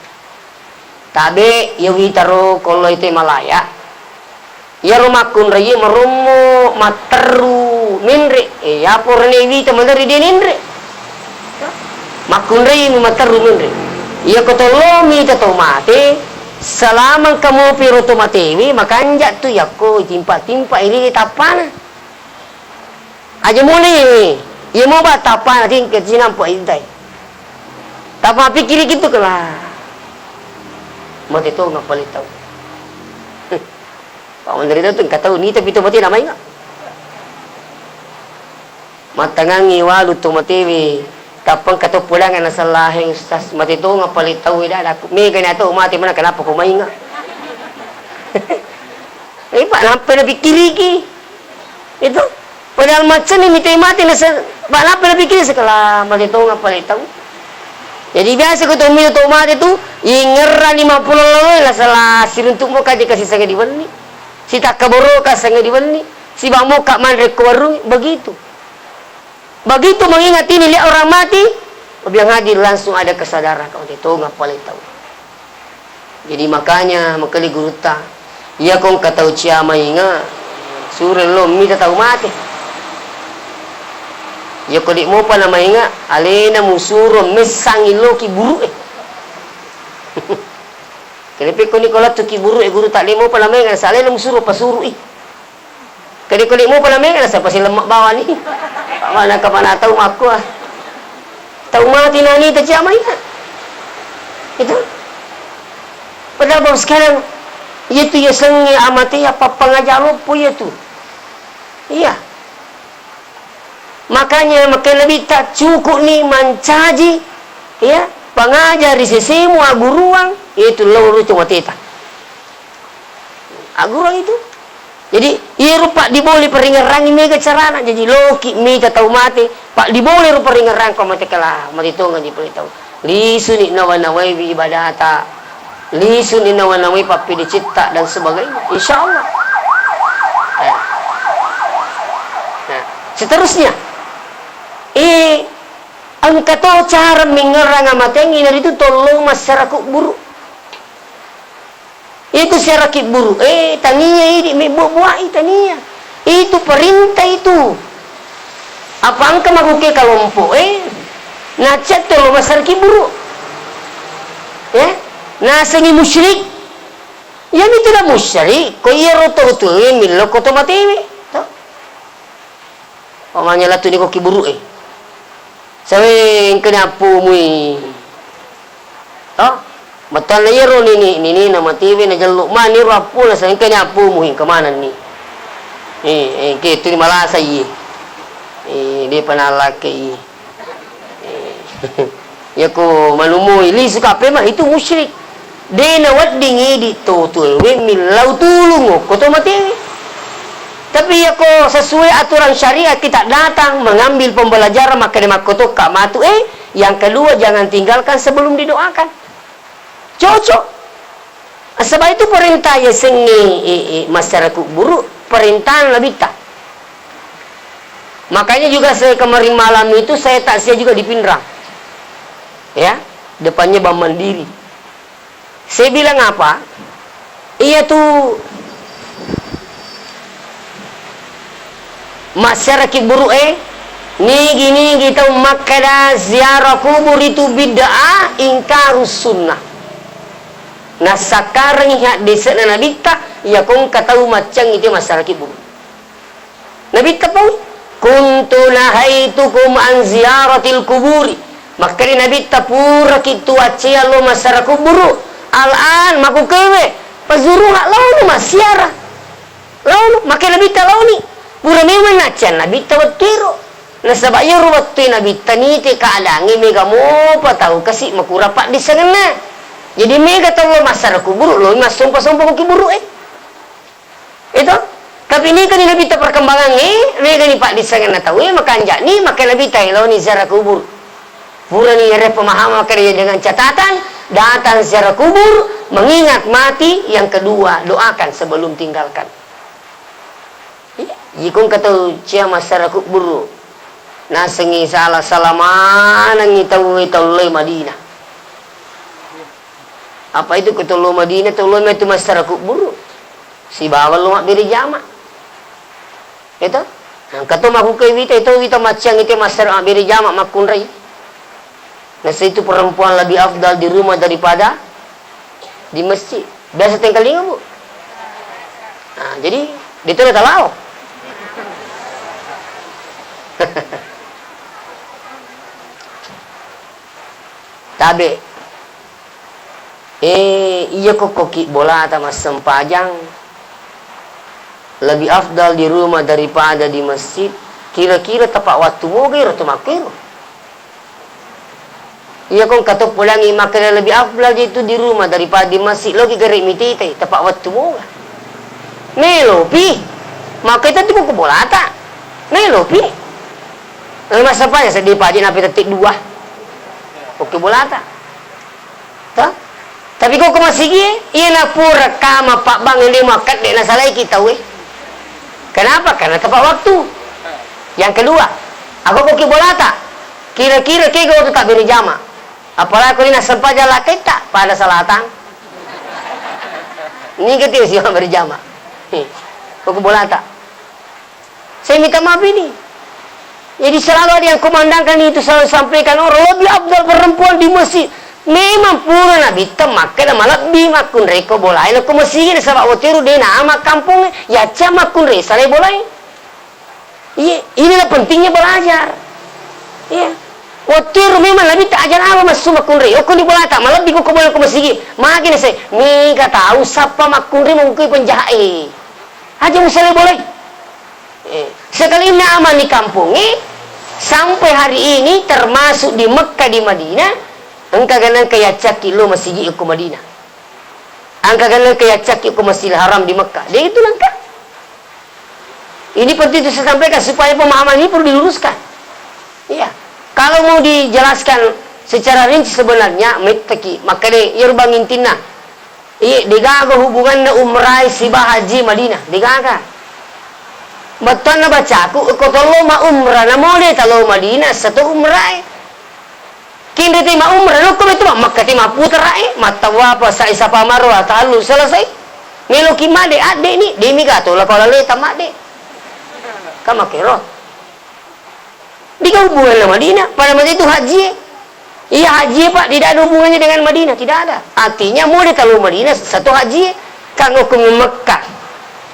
Tabe, iya witaro kollo ite malaya. Iyaro makkunrai marommo matteru menre. Eh, yapo rene wita maneri de nenre. Makkunrai mi matteru menre. Iya ko tollo mita to mate, salamang kamopi ro to matewe, makanja tu yakko timpa-timpa iri tappana. Aja muli, iya mo ba tappana tingke sinampa intai. Tappa pikkiri kitu kala. Mate to ngapali tau. Pak Menteri tu engka tau ni tapi to mate namai nga. Matangangi walu to matewe. Tappa engka to pulangan nasallaheng Ustaz. Mate to ngapali tau ida daku. Mega ni atau mate mana kenapa ko mai nga. Eh, Pak, nampai napikkiriki. Itu. Padahal maccenni mitai mate nasa, ba'napa napikkiri sekala mate tonga pale tau. Jadi biasa ko to mita to mate tu, ingerrani mappulo lalo, la sala siruntu'mo ka dikasih sengaja diwenni. Sitakka boroka sengaja diwenni. Sibamo ka manre ko warung, begitu. Begitu mengingat ini, lihat orang mati, biang hadir langsung ada kesadaran, kau mate tonga pale tau. Jadi makanya makali gurutta, iya ko engka tau cia mainga, suro lo mita tau mate. Iya ko de' mopa na mainga, alena musuro messangi lo kiburu e. Kenapa ko ni ko lettu kiburu e gurutta, de' mopa na mainga, sa alena musuro pasuru i. Kede-kede mopa na mega nasaba silemma bawani. Mana kemana tau makkua. Tau mati nani ta cia maina. Itu. Padahal baru sekarang, iya tu iya sengnge amate iya pappangaja loppo iya tu. Iya. Makanya makanya Nabitta cukup ni mancaji, ya, pangaja ri sesemu aguruang, itu loro tu mateta. Aggurang itu. Jadi, iyaro paddibole paringerrangi mega carana. Jadi, loki mita tau mate, paddibole ro paringerrang ko mate kala, mate tongeng ji pole tau. Lisuni nawa-nawai wi ibadata. Lisuni nawa-nawai pappedecitta dan sebagainya. Insya Allah. Nah. Nah, seterusnya. Eh, engka to cara mengerrang amatengngi naritu tollo massara kubburu. Itu siara kibburu, eh, tania idi mebbuaq-buaq i, tania. Itu perintah itu. Apa engka makuke kalompo, eh, nacetto lo massara kibburu. Ya, nasengi musyrik. Iya mitu da musyrik, ko iyaro to tuwe millo ko to matewe. To. Pamanya latu ni ko kiburuq e. Sawe engkani appumui. To? Mattanna iyaro nini, nini na matiwi na jellu mani ro appuna sa engkani appumui engka manenni. Eh, eh, engke tu ni malasa iye. Eh, depa nallakkai. Eh. Yako manumui lisu kape mah itu musyrik. De nawedding idi to tuewe millau tulung okko to matewe. Tapi yako sesuai aturan syariat kita datang mengambil pembelajaran makkeda makkotokka matu e, yang kedua jangan tinggalkan sebelum didoakan. Cocok. Nasaba itu perintah yasengnge, e, e, masyarakat buruk, perintah Nabitta. Makanya juga saya kemarin malam itu saya takziah juga di Pinrang. Ya, depannya Bank Mandiri. Saya bilang apa? Iya tu masyarakat buruk e, nigi-nigi tau makkeda ziarah kubur itu bid'ah, ingkarus sunnah. Nassakkarengngi haddese'na Nabitta, iya kongka tau maccang itu masyarakat buruk. Nabitta pau, "Kuntu nahaitukum an ziyaratil kuburi." Makkeda Nabitta, "Puraki tuaccea lo massara kuburu. Al-an, makukewe, pazuruha launu massiara. Launu," makkeda Nabitta, "launi." Pura memang naccea Nabitta wettuero. Nasaba iyaro wettue Nabitta nite keadaangnge mega mopa tau kasi makura paddissengenna. Jadi mega tau lo massara kuburu, lo massompa-sompa ko kiburu e. Itu. Tapi nikani Nabitta perkembangangnge, megani paddissengenna tauwe, makanja'ni, makkeda Nabitta eloni ziarah kubur. Purani ere pemahaman makkeda dengan catatan, datang ziarah kubur, mengingat mati, yang kedua, doakan sebelum tinggalkan. Iya, jikung katau cia massara kuburu. Nasengngi sala-sala manengngi tauwe tau loe Madinah. Apa itu ko tau lo Madinah, tau lo metu massara kuburu. Sibawa lo mabbere jama. Itu? Engka to makkuke wita, itu wita maccang itu massara mabbere jama makkunrai. Nasa itu perempuan lebih afdal di rumah daripada di masjid. Biasa tengkalinga, Bu? Nah, jadi, itu talao. Tabe. Eh, iya ko koki bolata massempajang lebih afdal di rumah daripada di masjid. Kira-kira tepat waktu moga iro to makkero. Iya ko engka to podangi makkeda lebih afdal itu di rumah daripada di masjid. Loki gare mititai tepat waktu moga. Melopi. Maka itu ko bolata. Melopi. Eh, massapanya seddi paji napi tetti dua. Okko bolata. Toh? Tapi ko ko masigi, iya na pura kama pabbang ende makkedde na salaiki tauwe. Kenapa? Karena tepat waktu. Yang kedua, aku ko ki bolata. Kira-kira kega waktu tak beri jama. Apalagi ko ini nassempajang laketta pada salatang. Ini ketiga sih beri jama. Nih, ko ki bolata. Saya minta maaf ini. Jadi selalu ada yang kumandangkan itu, selalu sampaikan orang lebih afdal perempuan di masjid. Memang pura Nabitta makkeda malebbi makkunrai ko bolae ko masigi, nasaba wettu ero de nama kampongnge, yacca makkunrai salai bolae. Iya, inilah pentingnya belajar. Iya. Wettu ero memang Nabitta aja nama massu makkunrai. Okko ni bolata malebbi ko ko bolae ko masigi. Magi nasai, mega tau sappa makkunrai mengkui penjahat e. Aja musalai bolae. Eh, sekali nama ni kampongnge, sampai hari ini termasuk di Mekah, di Madinah, engka ganang ke yaccakki lo masigi ko Madinah. Engka ganang ke yaccakki ko Masjidil Haram di Mekah. Dia itu lengkap. Ini penting untuk saya sampaikan supaya pemahaman ini perlu diluruskan. Iya. Kalau mau dijelaskan secara rinci sebenarnya, mettaki, maka de, iyaro bang intinna. Iye, degaga hubunganna umrae siba haji Madinah, degaga. Bettuanna bacaku, ko tollo ma umrah, namo de talo Madinah, sato umrae. Kinre te ma umrah, lokko metu ma Makkah te mapputara e, mattawapa, sa'i Safa Marwah, tahallu, selesai. Meloki madde, adde ni, demi gato, lako laleta madde. Kamakero. Degaga hubunganna Madinah, pada masa itu haji. Iya, haji, Pak, tidak ada hubungannya dengan Madinah, tidak ada. Artinya, mau dia tahu Madinah, satu haji, kan hukum Mekah.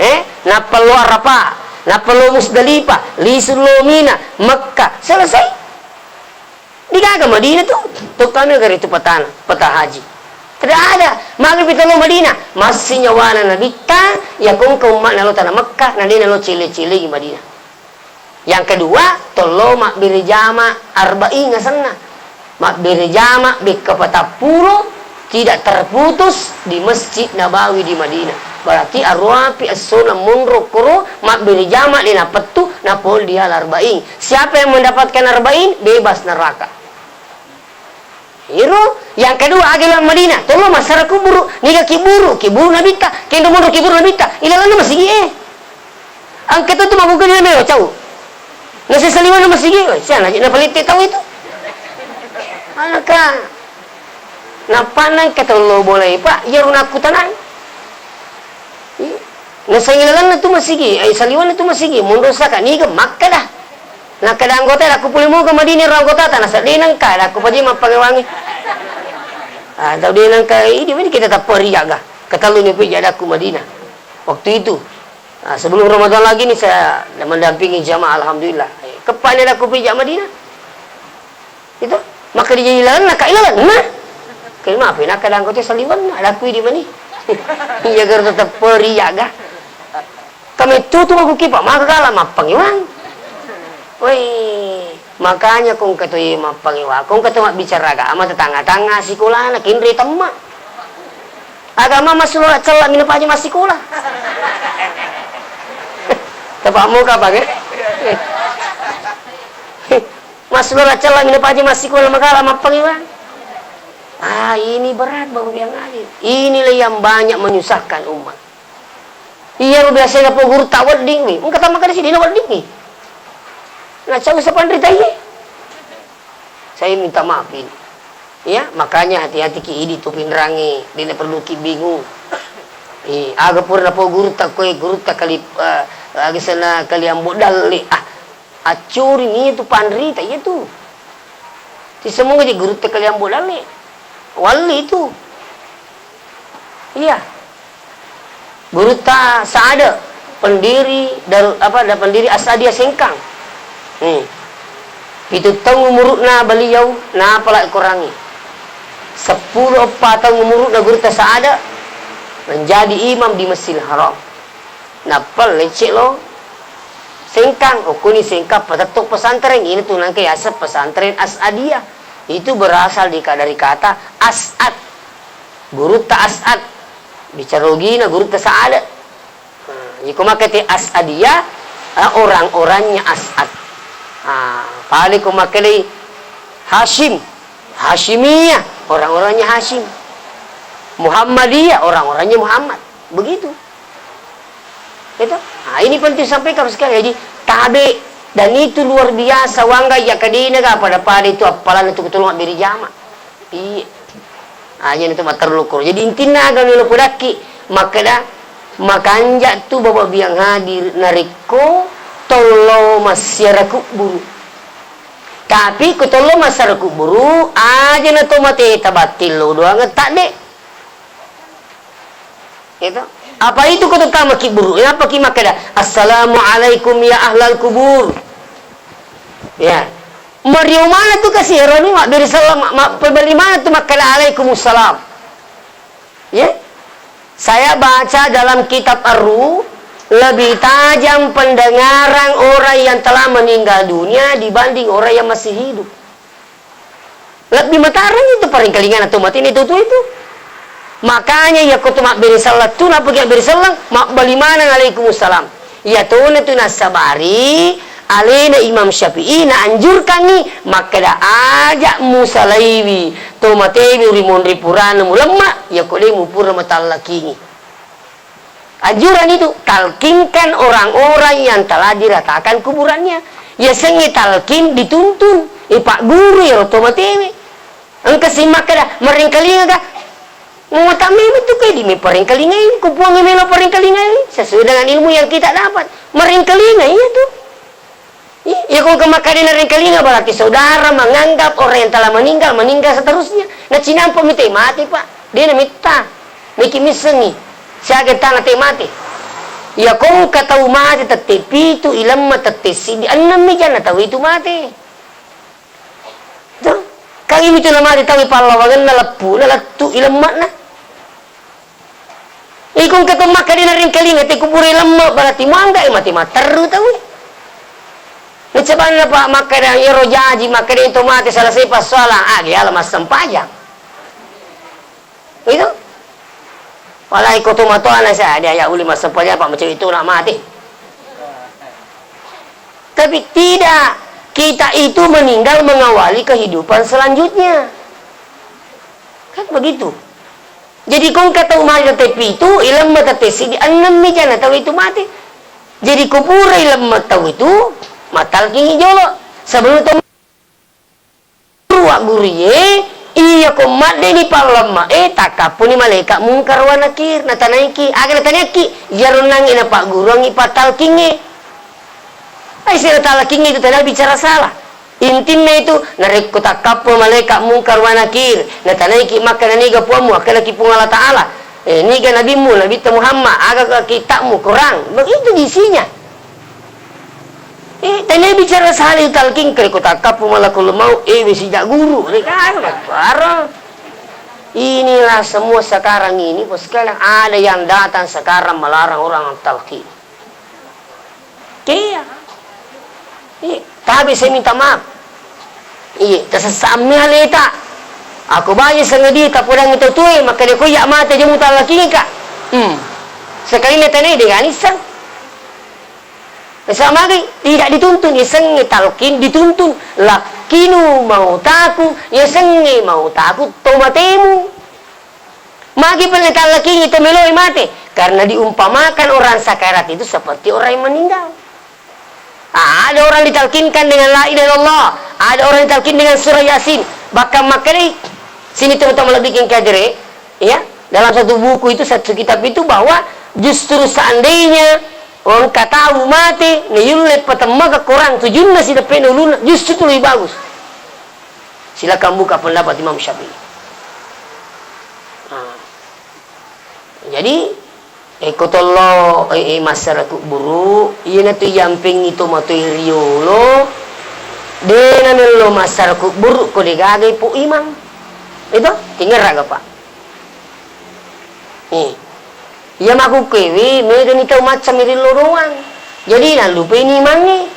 Eh, nappa lo Arafah, nappa lo Musdalifah, lisu lo Mina, Mekah, selesai. Degaga Madinah tu, tu kami negara itu petana, peta haji. Tidak ada. Maka kita lo Madinah, masih nyawana Nabi ta, ya kong ke umat nalo tanah Mekah, nadena lo cile-cile di Madinah. Yang kedua, tollo mabbere jama arba'in asenna. Mabbere jama bekka patappulo tidak terputus di Masjid Nabawi di Madinah. Berarti aruapi essona monro koro mabbere jama de napettu napol di al arba'in. Siapa yang mendapatkan arba'in? Bebas neraka. Iro, yang kedua, agi lao Madinah, tollo massara kuburu, niga kiburu, kiburu Nabitta, kenro monro kiburu Nabitta, ilalanna masigi e. Engka to tu makkukku ni melo cau. Nasi saliweng masigi, oh, siapa na palette tau itu. Anaka, nappa nang ketollo bolai, Pak, iyaro nakkutanai. Iya. Nasengi lalenna tu masigi, eh, saliwenna tu masigi, monro saka niga makkeda. Nakkeda anggota, "Dakku pole moga Madinah ro anggotata," nasa de nengka, dakku paji mappakewangi. Ah, tau de nengka, idi meni kita tapperi jaga. Ketellu ni pija dakku Madinah. Waktu itu, ah, sebelum Ramadan lagi ni saya mendampingi jamaah, alhamdulillah. Eh, keppani dakku pija Madinah. Itu, maka dijadi lalenna, ka ilalenna. Kayak maaf, nak kadang kau saliwenna, ada kui di mani. Iya, garo tetap peri jaga. Kami tutu aku kipa, maka kalah mappangiwang. Woi, makanya kong ketoi mappangiwang, kong ketoi mabbicara agama tetangga-tangga sikolana, kinri temma. Agama masuk cella mina paja massikola. Tepak muka apa, eh? Maslora cella mina paja massikola magala mappangiwang. Ah, ini berat, Bapak yang hadir. Inilah yang banyak menyusahkan umat. Iya, biasanya apa guru tak wedding nih. Engka tama kada sih, dina wedding nih. Nah, cau sepan rita iya. Saya minta maaf ini. Ya, makanya hati-hati ki idi tu pinrangi, dina perlu ki bingung. Eh, aga pura napo guru tak kue, guru tak kali, eh, aga sana kali ambo dalle. Ah, Accuri ni tu panrita iya tu. Ti semua je guru te kalian bodalle. Walli tu. Iya. Guru ta Saada, pendiri Darul, apa, da pendiri As'adiyah Sengkang. Hmm. Pitu taung umuruna beliau, napala Korangi. Seppulo eppa taung umuruna guru ta Saada menjadi imam di Masjidil Haram. Nappa lecce lo Sengkang, okkoni Sengkang patetto pesantren, ini tu nangka yaseng pesantren As'adiyah. Itu berasal di, dari kata As'ad. Gurutta As'ad. Bicara ogina gurutta Sa'ada. Nah, iko makkate As'adiyah, Ah, orang-orangnya As'ad. Ah, pale ko makkedai Hashim, Hashimiyah, orang-orangnya Hashim. Muhammadiyah, orang-orangnya Muhammad. Begitu. Gitu? Nah, ini penting sampaikan sekali. Jadi, tabe, dan itu luar biasa, wangga ya kadena ga pada-pada itu appalan itu ketolong beri jama. Iya. Aja itu matterru ko. Jadi intinna aga melo podakki makkeda, makanja tu Bapak biang hadir narekko tollo massiara kubburu. Tapi ko tollo massiara kubburu, aja na to mate tabattillo doang tadde. Gitu. Apa itu ko tama kiburu? Apa ki makkeda, "Assalamualaikum ya ahlal kubur." Ya. Mario mana tu kasi eroni mabberi salam, ma-, ma-, pebali mana tu makkeda alaikumussalam. Ya. Saya baca dalam kitab Ar-Ruh, lebih tajam pendengaran orang yang telah meninggal dunia dibanding orang yang masih hidup. Lebbi matareng itu parengkalingana to mate na itu tu itu. Makanya iya ko to mabbere selleng tu, nappa ki mabbere selleng, mabbali maneng alaikumussalam. Iya tona tu nassabari alena Imam Syafi'i naanjurkangngi makkeda aja musalaiwi to matewi uri monri purana mulemma, iya ko de mupura matallakingi. Anjuran itu, talkinkan orang-orang yang telah diratakan kuburannya. Yasengnge talkin dituntun, eh, pagguru iyaro to matewe. Engka si makkeda, "Marengkalinga ga?" Muwatang memang tu, ke di me parengkalingai, ku puang melo parengkalingai, sesuai dengan ilmu yang kita dapat. Marengkalinga iya tu. Iya, iya, ko engka makkeda narengkalinga, berarti saudara menganggap orang yang telah meninggal, meninggal seterusnya. Nacinampa mi te mate, Pak. De na metta. Meki missengi. Siaga tana te mate. Iya, ko engka tau mate tette pitu, ilemma tette siddi, ennem mi janna tau itu mate. Tuh. Kan ini tu na mate tau pallawangenna leppuna lettu ilemmakna. Iko engka to makkeda narengkalinga te kubure lemme, berarti muangga e mate matteru tau e. Nacabanna pa makkeda iyaro jaji makkeda to mate selesai passoala, agi ala massempajang. Itu. Walai ko to matoana sa dia ya uli massempajang pa macam itu nak mate. Tapi tidak, kita itu meninggal mengawali kehidupan selanjutnya. Kan begitu. Jadi ko engka tau mate tette pitu, ilemma tette siddi, ennem mi janna tau itu mate. Jadi ko pura ilemma tau itu, matalkingi jolo. Sebelum tau ruwa gurie, iya ko maddeni pallemma e, takkappuni malaika Mungkar wa Nakir, natanaiki, aga natanaiki, iyaro nangnge napagguruangngi patalkingnge. Ai, sera talakingnge itu tena bicara salah. Intinna itu, narekko takkappo malaika Mungkar wa Nakir, natanaiki makkeda niga puammu, akkedaki Puang Allah Ta'ala. Eh, niga nabimmu, Nabitta Muhammad, aga kitabmu, Quran. Begitu isinya. Eh, tena bicara salah itu talkin, ko takkappo malakul maut, eh, wesi jagguru. Inilah semua sekarang ini, bos sekalian, ada yang datang sekarang melarang orang talkin. Iya. Iya, tabe saya minta maaf. Iya, tasessammi aleta. Ako bayi sengedi tapodangi tau tue, makkeda ko iya mate aja mutallakingika. Hmm. Sekalina tene de ganisseng. Sama lagi, tidak dituntun, isengnge talkin dituntun. Lakkinu mautaku, isengnge mautaku tomatemu. Magi pernah tallakingi to meloi mate? Karena diumpamakan orang sakarat itu seperti orang yang meninggal. Ah, ada orang ditalkinkan dengan la ilaha illallah, ada orang ditalkin dengan surah Yasin. Bahkan makanya sini teman-teman lebih king kadere, ya, dalam satu buku itu, satu kitab itu, bahwa justru seandainya engka tau mate, nayulle patemmaka Quran tujunna sideppe ulunna, justru itu lebih bagus. Silakan buka pendapat Imam Syafi'i. Nah, jadi, eh, ko tollo, eh, eh, massara kubburu, iyanatu iyampengngi to matoi riolo, de namello massara kubburu ko de gaga ipo imang. Itu, tingerraga, Pak. Eh. Iya makkukkuewe, megani tau macca mi rillo doang. Jadi, nallupaini imangnge.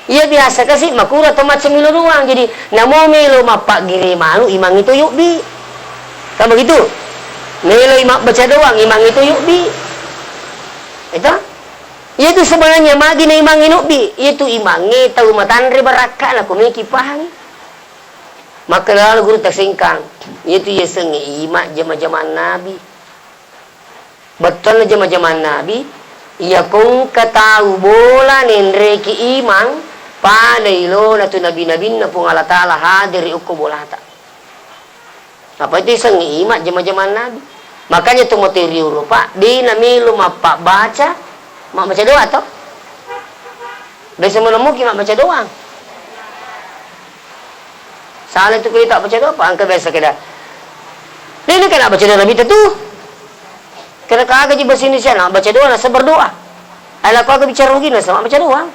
Iya biasa kasi makura tau macca mi lo doang. Jadi, namo melo mappaggere manu, imangnge to yobbi. Kan begitu? Melo i mabbaca doang, imangnge to yobbi. Itu? Iyatu sebenarnya magi na imangnge nobbi, iyatu imangnge tau matanre barakka'na, ko meki pahangi. Makkeda lalo gurutta Sengkang, iyatu yasengnge imang jama-jamang nabi. Bettuanna jama-jamang nabi, iya ko engka tau bola nenreki imang, pada ilona tu nabi-nabinna Puang Allah Taala hadere okko bolata. Apa itu isengnge imang jama-jamang nabi. Makanya to mate riolo, Pak, de namelo mappabbaca, mabbaca doa to? Biasa menemuki mabbaca doa. Salah itu kita baca doa, Pak, engka biasa keda. De nakena baca doa nabi tu. Kena kaga ji bahasa Indonesia, na baca doa, nasa berdoa. Ala ko aga bicara rugi, nasa baca doa.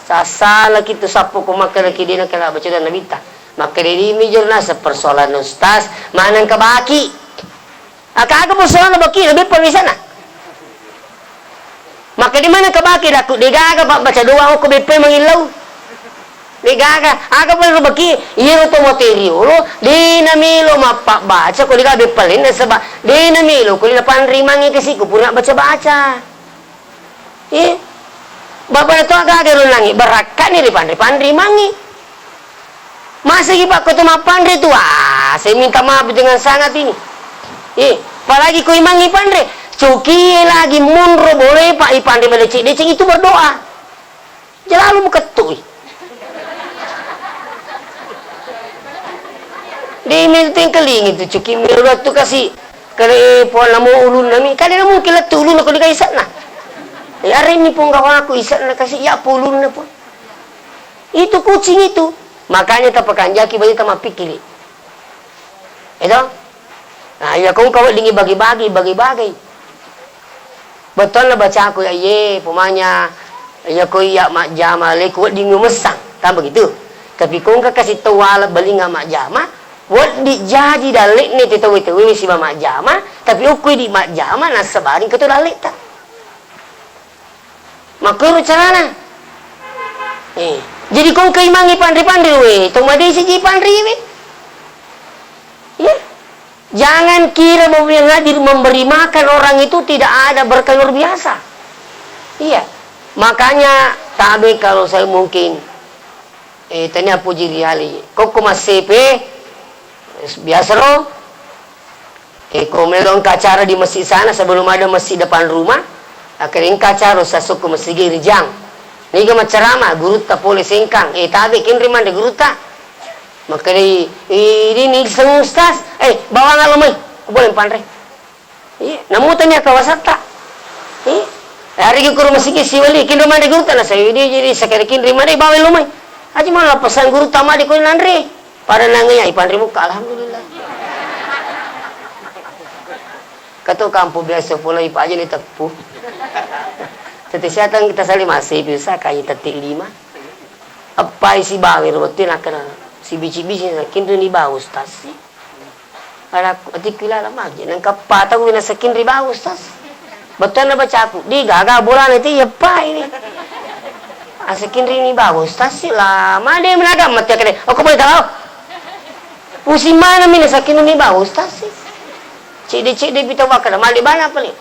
Sasala kitu sappo ko makkeda ki de nakena baca doa nabi ta. Makkeda di mijur nasa persoalan ustaz, maneng ka baki. Aga-aga persoalan baki, lebih permisana. Makkeda maneng ka baki, dakku, de gaga, Pak, baca doa ko beppe mangillau. De gaga, aga pale ro baki, iyaro to mate riolo, de namelo mappabbaca ko de gaga beppalenna, saba de namelo ko de napanre imangnge kasi ko pura baca-baca. Eh, bapa na to aga-aga ro nangi, barakka'ni ripanre-panre imangnge. Masegi, Pak, ko to mappanre tu, ah, saya minta maaf dengan sangat ini. Eh, apalagi ko imangnge panre, cokie lagi monro boleh, Pak, ipanre madeceng-deceng itu berdoa. Jalalu mukettu'i. De' menteng kelingi tu cuki melo tu kasi. Kale puang namo ulunna mi. Kale mungkin lettu ulunna ko de' gaga ise'na. Eh, arenni pong gawaku ise'na kasi, ya po ulunna pong. Itu kucing itu. Makanya tapakanjaki baju tamappikkiri. Itu? Nah, iya ko engka weddingngi bagi-bagi, bagi-bagi. Bettuanna bacaku iya, iye, pomanya, iya ko iya majjama, le ko wedding umessang, kan begitu. Tapi ko engka kasi tau wala balinga majjama, wedding jaji dalle'na te tau-tau we siba majjama, tapi okko idi majjama, nassabari engka to dalle'ta. Makkoro carana. Eh, jadi ko engka imangngi panre-panre we, to madeceng ji panre we. Ya. Jangan kira bahwa yang hadir memberi makan orang itu tidak ada berkah luar biasa. Iya. Makanya tabe kalau saya mungkin, eh, tania puji riali. Kokko massepe, biasa ro. Eh, ko melo engka acara di masjid sana, sebelum ada masjid depan rumah, akhirnya engka acara sasukku masjid rijang. Niga macerama, gurutta pole Sengkang. Eh, tabe kinri manre gurutta. Makkedai, "Ih, ini seng ustaz. Eh, bawang lo mai. Boleh panre." Iya, namu tanya kawasatta. Iya. Hari ke rumah sikit siwali, kinri manre gurutta na saya dia jadi sekali kinri manre bawa lo mai. Aja malah pesan gurutta made ko nanre. Pada nangaya ipanre mukka, alhamdulillah. Kato kampo biasa pulai pa aja ni teppu. Tete siatang kita sali masih bisa kaji tete lima. Appai sibawa ro wettu nakkeda sibici-bici nakinri ni bawa ustaz si. Anakku, atikku ilala magi, nengka patau nasakinri bawa ustaz. Bettuanna bacaku, de' gaga bolana itu iya pa ini. Asakinri ni bawa ustaz si lama de' menaga mati kede. Aku boleh tahu. Pusing mana mina sakinri ni bawa ustaz si. Cedde-cedde pi tau makkeda, male bana pale.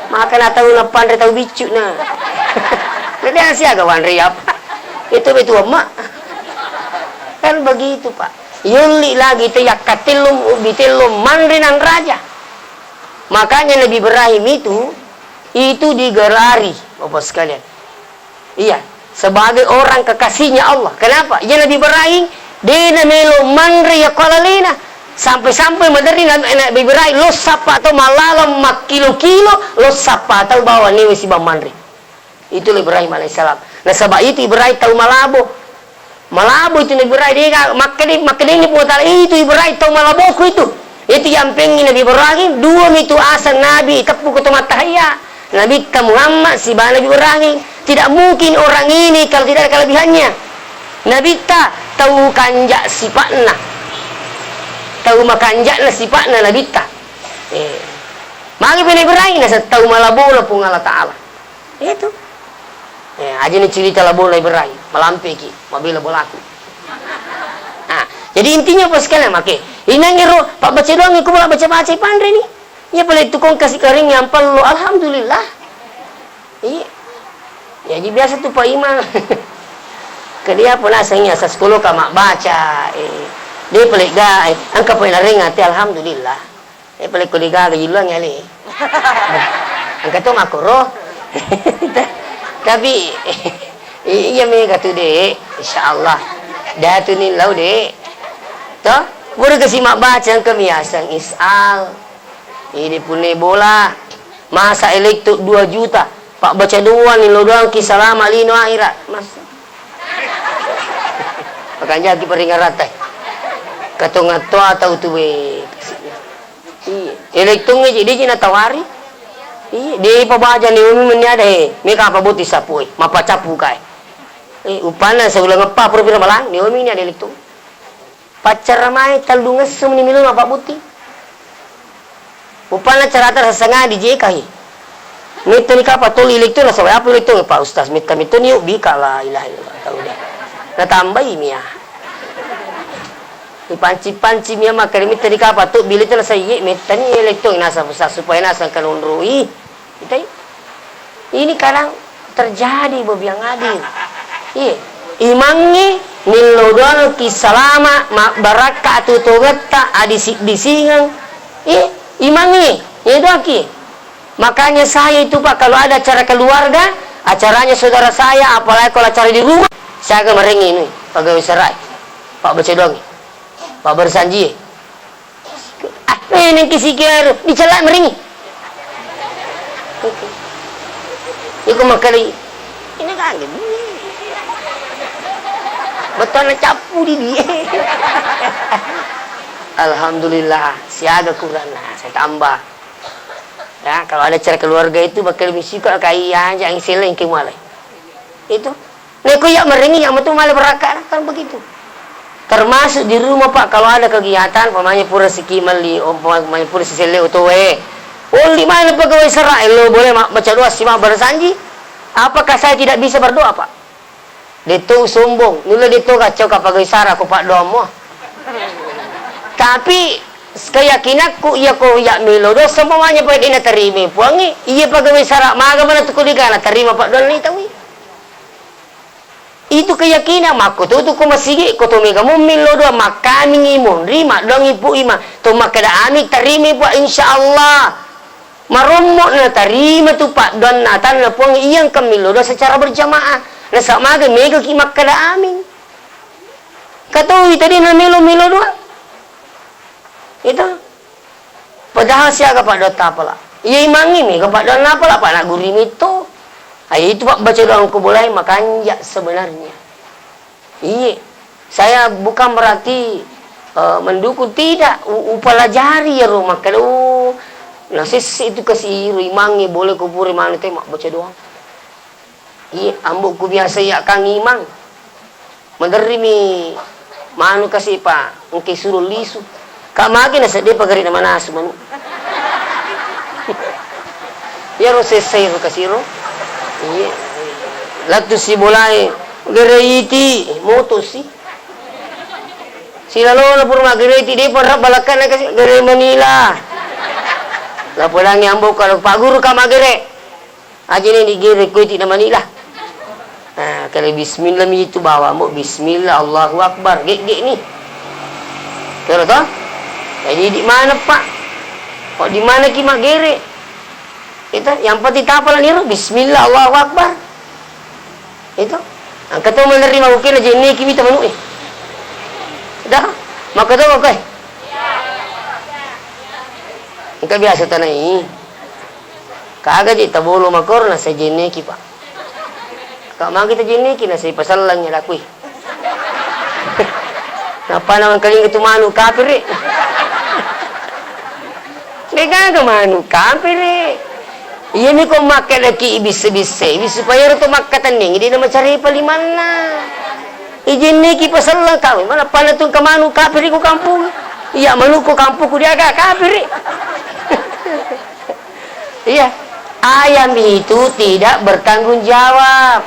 Makkeda tau napanre tau biccu na. Jadi siaga wanre apa? Itu betul emak. Kan begitu, Pak. Yolli lagi te yakkatellung ubbi tellung manre nanraja. Makanya Nabi Ibrahim itu, itu digerari, Bapak sekalian. Iya, sebagai orang kekasihnya Allah. Kenapa? Iya Nabi Ibrahim, de' namelo manre yakko alalena. Sampai-sampai maderri Nabi, Nabi Ibrahim, lo sappa tau malaleng makkilo-kilo, lo sappa tau bawa newe siba manre. Itulah Ibrahim alaihissalam. Nasaba itu Ibrahim tau malabo. Malabo itu Nabi Ibrahim, de' ga, makkede-, makkedeni Puang Ta'ala, itu Ibrahim tau malaboku itu. Itu yampengi Nabi Ibrahim, dua mi tu aseng Nabi, teppu ko to mattahayya. Nabitta Muhammad siba Nabi Ibrahim. Tidak mungkin orang ini kalau tidak ada kelebihannya. Nabitta tau kanja sipa'na. Tau makanja'na sipa'na Nabitta. Eh. Magi Nabi Ibrahim naseng tau malabona Puang Allah Ta'ala. Itu. Eh, aja ni cerita labona Ibrahim, malampeki, mabela bolaku. Nah, jadi intinya apa sekalian, make. Inangiro, pabbaca doang, iko bola baca-baca, panre ni. Iya pale tu kong kasi karing yang pello, alhamdulillah. Iya. Jadi biasa tu Pak Imam. Kedia pun aseng ya, sa sekolah ka mabbaca, eh. Dia pale ga, eh. Angka pale nareng ati, alhamdulillah. Eh, pale ko digaga jiluang ya, le. Angka to makoro. Tapi, i-, iya mega tu, Dek. Insyaallah. Datu ni lau, Dek. Toh? Pura kasi mabbaca angka miaseng isal. Ini pune bola. Masa elektro dua juta. Pak baca doang ni lo doang ki salama lino akhirat. Mas. Makanja ki paringarata. Katonga toa tau tu we. Iya. Elektro nge jadi natawari. Iya, de pabaca ni umi meni ada he. Meka apa boti sapu e. Mapa capu kae. Eh, upana sebulan ngepa pura pira malang ni umi ni ada elektro. Paccara mae tellungesso meni melo mapabbuti. Upana carata sasengadi jekahi. Mettani kapa toli elektro nasaba apa elektro Pak Ustaz metta mettoni yuk bika la ilaha illallah tau de. Natambai mia. Ipanci-panci mia makkeda mettani kapa to bili to nasaiye mettani elektro nasa supaya nasa kanonroi. Itai? Ini kadang terjadi, Bobi yang hadir. Iya. Imangngi millau doangki salama, mabbarakka tu tongetta, adising-disingeng. Iya, imangngi, iya doangki. Makanya saya itu, Pak, kalau ada acara keluarga, acaranya saudara saya, apalagi kalau acara di rumah, saya akan merengini, pegawai serai. Pak baca doang. Pak bersanji. Ah, menengki sikeru, dicela meringi. Iko makkeda, ini kan gede. Betul cappu di dia. Alhamdulillah, siaga Quran, nah, saya tambah. Ya, kalau ada acara keluarga itu bakal misi kok kai aja yang seleng ke malai. Itu. Neko iya merengi yang metu male berakka, kan begitu. Termasuk di rumah, Pak, kalau ada kegiatan, umpamanya pura siki melli, umpamanya pura siselle otoe. Olli mana pegawai sera, lo boleh ma-, baca doa sima bersanji. Apakah saya tidak bisa berdoa, Pak? Deto sombong, nulle deto kacau ka pegawai sara ko paddoammo. Tapi keyakinanku iya ko iya melo dosa umpamanya pole de natarima puangnge, iya pegawai sara maga mana tu ko dega natarima paddoanna taui. Itu keyakinan, makkututu ko masigi, ko to mega mummillo doang, makkamingi monri, maddoangi Pu Imang, to makkeda amin, tarimai Puang, insyaallah. Marommo natarima tu paddoanna atanna Puang, iya engka millo doang secara berjamaah. Nasaba maga megaki makkeda amin. Katoi tadi namelo-melo doang. Itu. Padahal siaga paddoang tapala. Iya imangngi mega paddoang napala, Pak, naggurimi to. Ah, itu, Pak, baca doang ko bolai makanja sebenarnya. Iye. Saya bukan berarti, eh, mendukung, tidak. U-, upalajari iyaro makkeda, oh, nasesse itu kasi iro imangnge boleh ko pura manu te mabbaca doang. Iya, ambo'ku biasa iya kang imang. Maderrimi manu kasi pa, engke suro lisu. Ka magi nasedde pagare na manasu manu. Iyaro sessai ro kasiro. Iya. Lattu si bolae, gare iti, moto si. Silalona pura magare iti, de pa rabba lakkanna kasi, gare Manila. Lapodangi ambo'ku, kalau Pak Guru ka magare. Aja ni digere ko iti na Manila. Ah, kalau bismillah mi itu bawa, ambo bismillah, Allahu Akbar, gek-gek ni. Kero to? Jadi di mana, Pak? Kok di mana ki magere? Itu, yang penting tapala niru, bismillah, Allahu Akbar. Itu. Engka to menerima, oke, na jenneki mita manu e. Dah, maka to, oke. Engka biasa tanai. Kaga je tabolo makoro na sajenneki, Pak. Ka magi tajenneki na sai pasallang ya lakui. Nappa na mangkalinga tu manu kapiri. Degaga manu kapiri. Iya mi ko makkedaki bisse-bisse, supaya ro to makkatenning, dina macari palimanna. Ijenneki pasallang kami, mana pana tu engka manu kapiri ko kampung. Iya manu ko kampung ku diaga kapiri. Iya. Ayam itu tidak bertanggung jawab.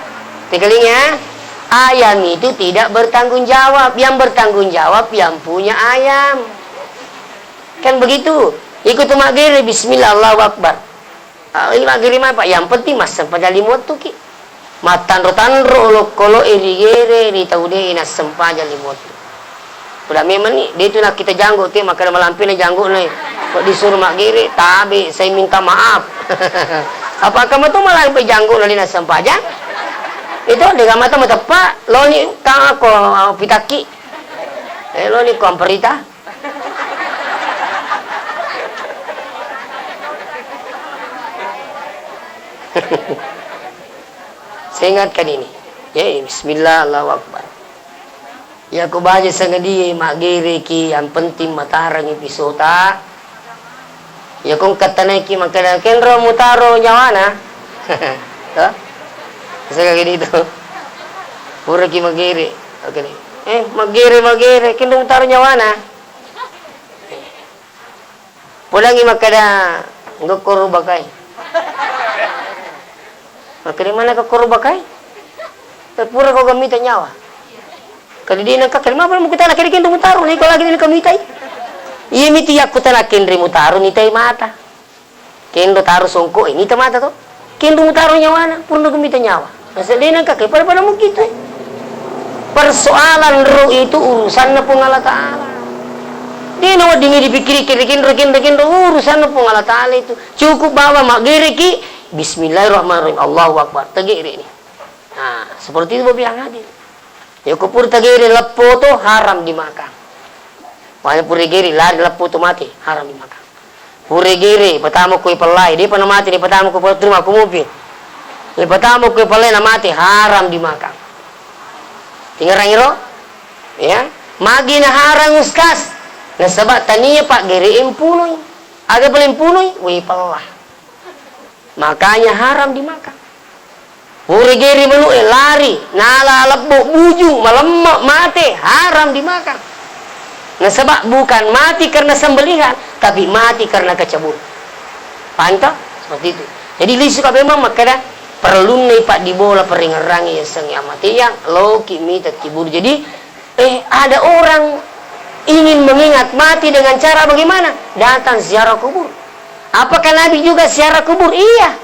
Tekaling ya. Ayam itu tidak bertanggung jawab. Yang bertanggung jawab yang punya ayam. Kan begitu. Iko tu maggere, bismillah, Allahu Akbar. Ah, ini maggere apa? Yang penting massempajang lima wettuki. Mattanro-tanro olokolo'e rigere ri tau de' nassempajang lima wettu. Pura memang ni, de' tu nakkita janggo' te, makkeda malampena janggo'na. Kok disuruh maggere, tabe', saya minta maaf. Apa kamu tu malampe janggo'na de' nassempajang? Itu de' kamata mateppa, loni kang ako pitakki. Eh, loni ko amperita. Saya ingatkan ini. Ya, bismillah, Allahu Akbar. Ya, ko baja sangadie maggereki, yang penting matarangi pisota. Ya, ko engka tanaiki makkeda, "Kenro mutaro nyawana?" Toh? Bisa kayak gitu. Puraki maggere. Oke deh. Eh, maggere, maggere, kenro mutaro nyawana? Podangngi makkeda, "Nggak koro bakai." Makkeda, "Mana ka koro bakai? Eh, pura ko gammita nyawa." Kadi dena ka, kadi mapa mukutana, kadi kenro mutaro, iko lagi dena kamitai. Iya miti yakku tana kenre mutaro, nitai mata. Kenro taro songko, eh, nita mata to. Kenro mutaro nyawana, purna gumita nyawa. Naseng dena engka ke pada-pada mukitu. Persoalan roh itu urusanna Puang Allah Ta'ala. Dena wedding dipikkiri kiri kenro, kenro, kenro, urusanna Puang Allah Ta'ala itu. Cukup bawa maggereki, bismillahirrahmanirrahim, Allahu Akbar. Tegere ni. Nah, seperti itu bilang hadir. Ya, ko pura tagere leppo to, haram dimakan. Makanya pura gere lari leppo to mate, haram dimakan. Pura gere, patama ko pellai, depa na mate, depa tama ko terima ko mobil. Depa tama ko pellai na mate, haram dimakan. Tingerang iro? Ya. Magi na haram, Ustaz? Nasaba tania paggere empunoi. Aga pale empunoi? Wei pella. Makanya haram dimakan. Pura gere manu'e lari, nala lebbo buju, malemma, mate, haram dimakan. Nasaba bukan mati karena sembelihan, tapi mati karena kecebur. Paham toh? Seperti itu. Jadi lisu ka memang makkeda perlunna ipaddibola peringerangi yasengnge amateang, loki mita kibur. Jadi Eh, ada orang ingin mengingat mati dengan cara bagaimana? Datang ziarah kubur. Apakah Nabi juga ziarah kubur? Iya.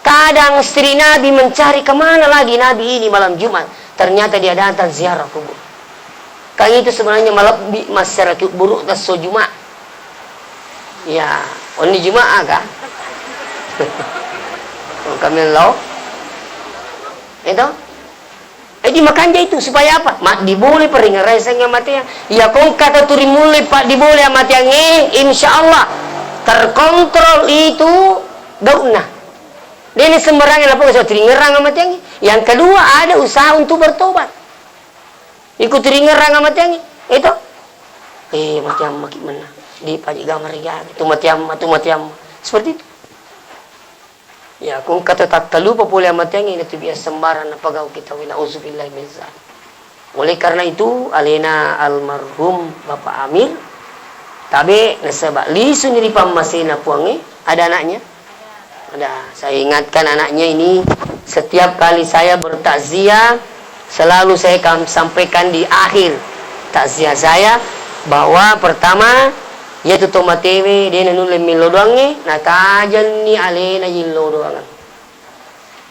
Kadang istri Nabi mencari kemana lagi Nabi ini malam Jumat. Ternyata dia datang ziarah kubur. Kan itu sebenarnya malebbi masyarakat buruk tasso Jumat. Ya, onni Jumat aga? Kami lo. Itu? Jadi makanja itu supaya apa? Maddibolai peringerai yasengnge amateang. Iya ko engka tau turi mullei paddibole amateangnge, insya Allah terkontrol itu gau'na. Dena sembarangan apa so teringerang amateangnge. Yang kedua, ada usaha untuk bertobat. Iko teringerang amateangnge, itu. Eh, mateang maki menna. Di paji gamar ya, tu mateang, tu mateang. Seperti itu. Ya, ko engka tau tattalupa pole amateangnge, natu biasa sembarang napagau kita, wa na'udzubillahi min zalik. Oleh karena itu, alena almarhum Bapak Amir, tabe nasaba lisuni ri pammasena Puangnge, ada anaknya? Ada. Saya ingatkan anaknya ini, setiap kali saya bertakziah, selalu saya kam-, sampaikan di akhir takziah saya, bahwa pertama, Iyatu to matewe de nanulle millo doangnge, natajenni alena yillo doangeng.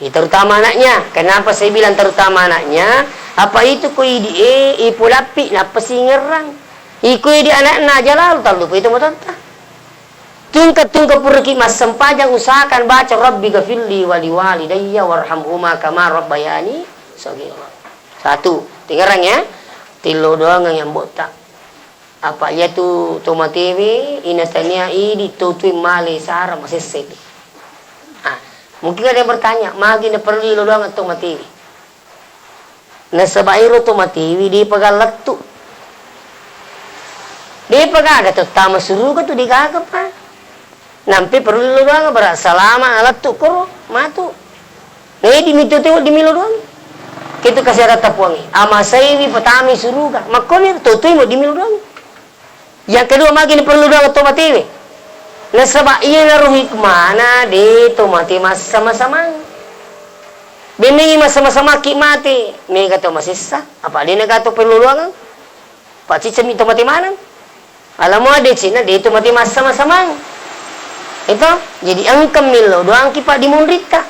Iya, terutama anaknya. Kenapa saya bilang terutama anaknya? Apa itu ko idi e, ipolappi, nappa singerrang. Iko idi anakna aja lalu, tallupa itu matotta. Tungke-tungke puraki massempajang, usahakan baca, "Rabbi ghafirli wali walidayya warhamhuma kama rabbayani shaghira." Satu, tingerang ya. Tillo doangeng yang botta. Apa iyatu to matewe, inatania idi to tui male sara masessai. Ah, mungkin ada yang bertanya, magi naperlu illo doang to matewe? Nasaba ero to matewe depa gaga lettu. Depa gaga tettama suruga tu, degaga pa. Nampe perlu illo doang, bara salama na lettu koro matu. Na idi mito teo di milo doang. Ketu kasih rata puangi. Amasaiwi patami suruga. Makkoni to tui mo di milo doang. Yang kedua, magi ni perlu doang to matewe. Nasaba iyanaro hikmana de to mate massama-samang. Benengi massama-samaki mate, mega to masessa, apa de na gato perlu doang? Pacicami to mate maneng. Alamo adecenna de' to mate massama-samang. Itu, jadi engka millau doangki paddimonritta.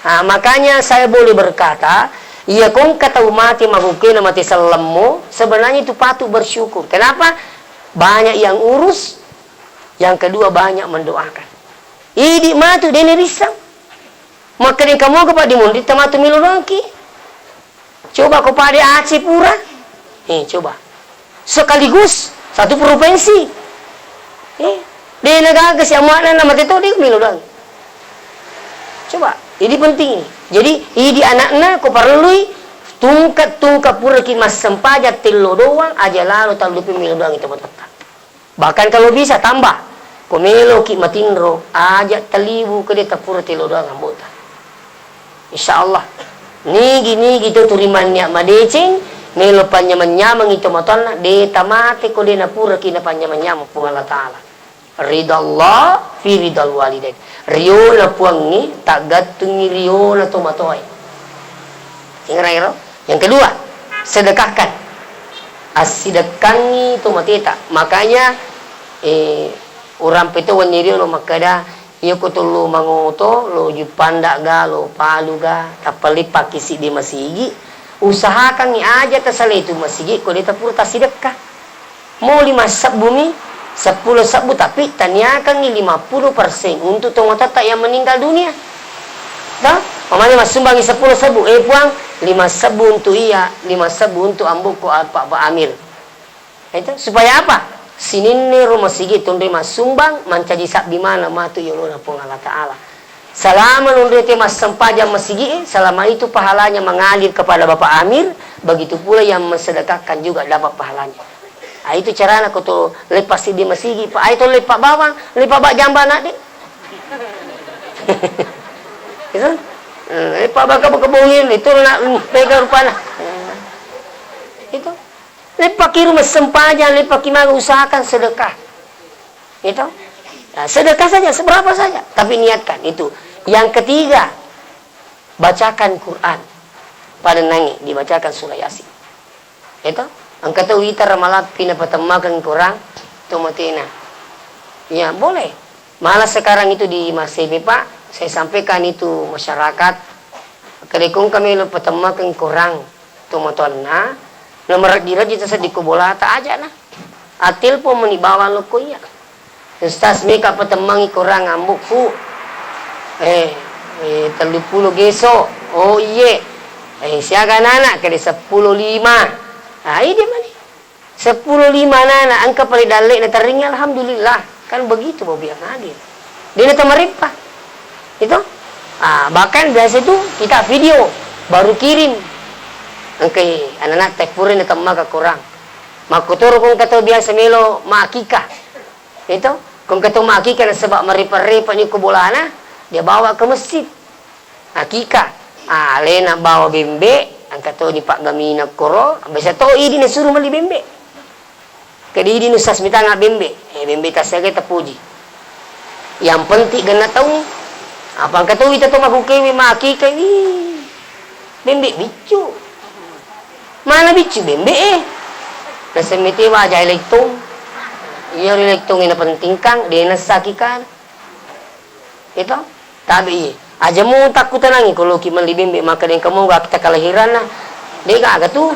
Ah, makanya saya boleh berkata, iya ko engka tau mate makkukkuena mate sellemmo, sebenarnya itu patut bersyukur. Kenapa? Banyak yang urus, yang kedua banyak mendoakan. Idi matu de' narissang. Makkeda engka moga paddimonritta matu millau doangki. Coba ko pada Aceh pura. Eh, coba. Sekaligus satu provinsi. Eh, de' nagaga si amma'na na mate to de' millau doang. Coba, ini penting ini. Jadi, idi anakna ko parellui tungke-tungke puraki massempajang tello doang aja lalo tallupi millau doang itu matotta. Bahkan kalau bisa tambah, ko meloki matinro, aja talibu ko de' tapura tello doang ambo'ta. Insya Allah, nigi-nigi to turimannia madeceng, melo panyameng-nyameng itu matoanna, de' tamate ko de' napuraki napanyameng-nyameng Puang Allah Ta'ala. Ridallah fi ridal walidain. Riona Puangnge, taggattungi riona to matoae. Ingerang ero? Yang kedua, sedekahkan. Assidekkangngi to mateta. Makanya, eh, urang peto wenni riolo makkeda, iya ko to lo mangoto, lo Juppandang ga, lo Palu ga, tappa leppaki siddi masigi, usahakangngi aja tasalai tu masigi ko de' tapura tassidekka. Mau lima sebbu mi, seppulo sebbu, tapi taniakangngi lima puluh persen untuk tomatoatta yang meninggal dunia. Toh? Mamani massumbangngi seppulo sebbu, eh Puang, lima sebbu untuk iya, lima sebbu untuk ambo'ku Pak, Pak Amir. Itu supaya apa? Sininna ro masigi tonroi massumbang, mancaji sabbi maneng matu yolona Puang Allah Ta'ala. Selama nonroi te massempajang masigi, selama itu pahalanya mengalir kepada Bapak Amir, begitu pula yang mensedekahkan juga dapat pahalanya. Ah, itu carana ko to leppa siddi masigi, Pak. Ai to leppa bawang, leppa ba jambana de'. Itu? Eh, leppa baka baka bongin, itu na pega rupana. Itu. Leppaki ro massempajang, leppaki maga usahakan sedekah. Gitu. Nah, sedekah saja, seberapa saja, tapi niatkan itu. Yang ketiga, bacakan Quran. Pada nangi dibacakan surah Yasin. Itu. Engka to witara malappi napatemmakeng Quran to matena. Ya, boleh. Malah sekarang itu di Masebe, Pak, saya sampaikan itu masyarakat. Kedekong kami lo patemmakeng Quran to matonna, na marejji-rejji tasedding ko bolata aja na. Atelpon meni bawang lokko iya. Ustaz, meka patemmangi Quran ambo'ku. Eh, eh, telluppulo geso. Oh, iye. Eh, siaga anak-anak? Kede seppulo lima. Ah, iya dia mani. Seppulo lima anak-anak, engka pale dalle'na terringi, alhamdulillah. Kan begitu, Bapak yang hadir. Dia na tamareppa. Itu? Ah, bahkan biasa itu kita video, baru kirim. Engka anak-anak teppurai na temmaka Quran. Makkotoro ko engka to biasa melo maakikah. Itu, ko engka to maakikah nasaba marepa-repa ni ko bolana, dia bawa ke masjid. Akikah, ah, alena bawa bembe, engka to ni paggamina koro, biasa to idi nasuru melli bembe. Kedi idi nusas mitanga bembe, eh, bembe tasaga tapuji. Yang penting genna tau, apa engka to ita to makukewe maakikah, ih, bembe biccu. Mana biccu bembe e? Nasemmi te waja elektong. Iya elektong ina penting kang, de nasaki kan. Itu? Tabe iye. Aja mu takkutanangi ko loki melli bembe maka dengka moga kita kelahiranna. De gaga tu.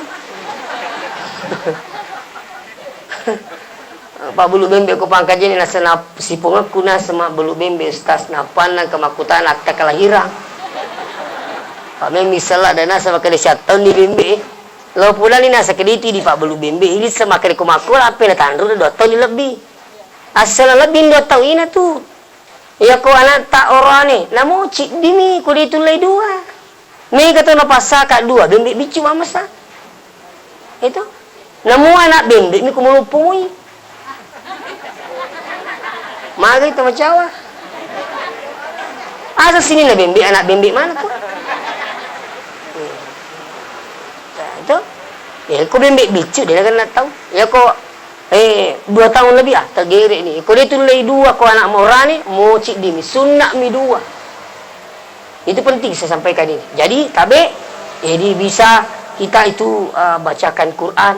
Pabbulu bembe ko pangkajeni nasena sipungekku nasema bulu bembe Ustaz, napanna ke makkutana akta kelahirang. Pak memmi sella dan nasa makkeda siattaunni bembe. Lo pulani nasa kediti di pabbulu bembe, ini semakkeda ko makkola ape na tanru dua taunni lebbi. Asal lebbi dua taung ina tu. Iya ko anatta orane, namo ciddimi ko ditullei dua. Mega to napassaka dua, bembe biccu mamasa. Itu. Namo anak bembe mi ko maloppo mui. Magai to macawa. Asa sininna bembe, anak bembe mana to? Nah, itu. Ya, ko bembe biccu, de nakenna tau. Ya, ko, eh, dua taung lebih, ah, tegere ni. Ko de tullei dua, ko anak maorane, mo ciddimi. Sunna mi dua. Itu penting saya sampaikan ini. Jadi, tabe, jadi bisa kita itu, eh, bacakan Quran.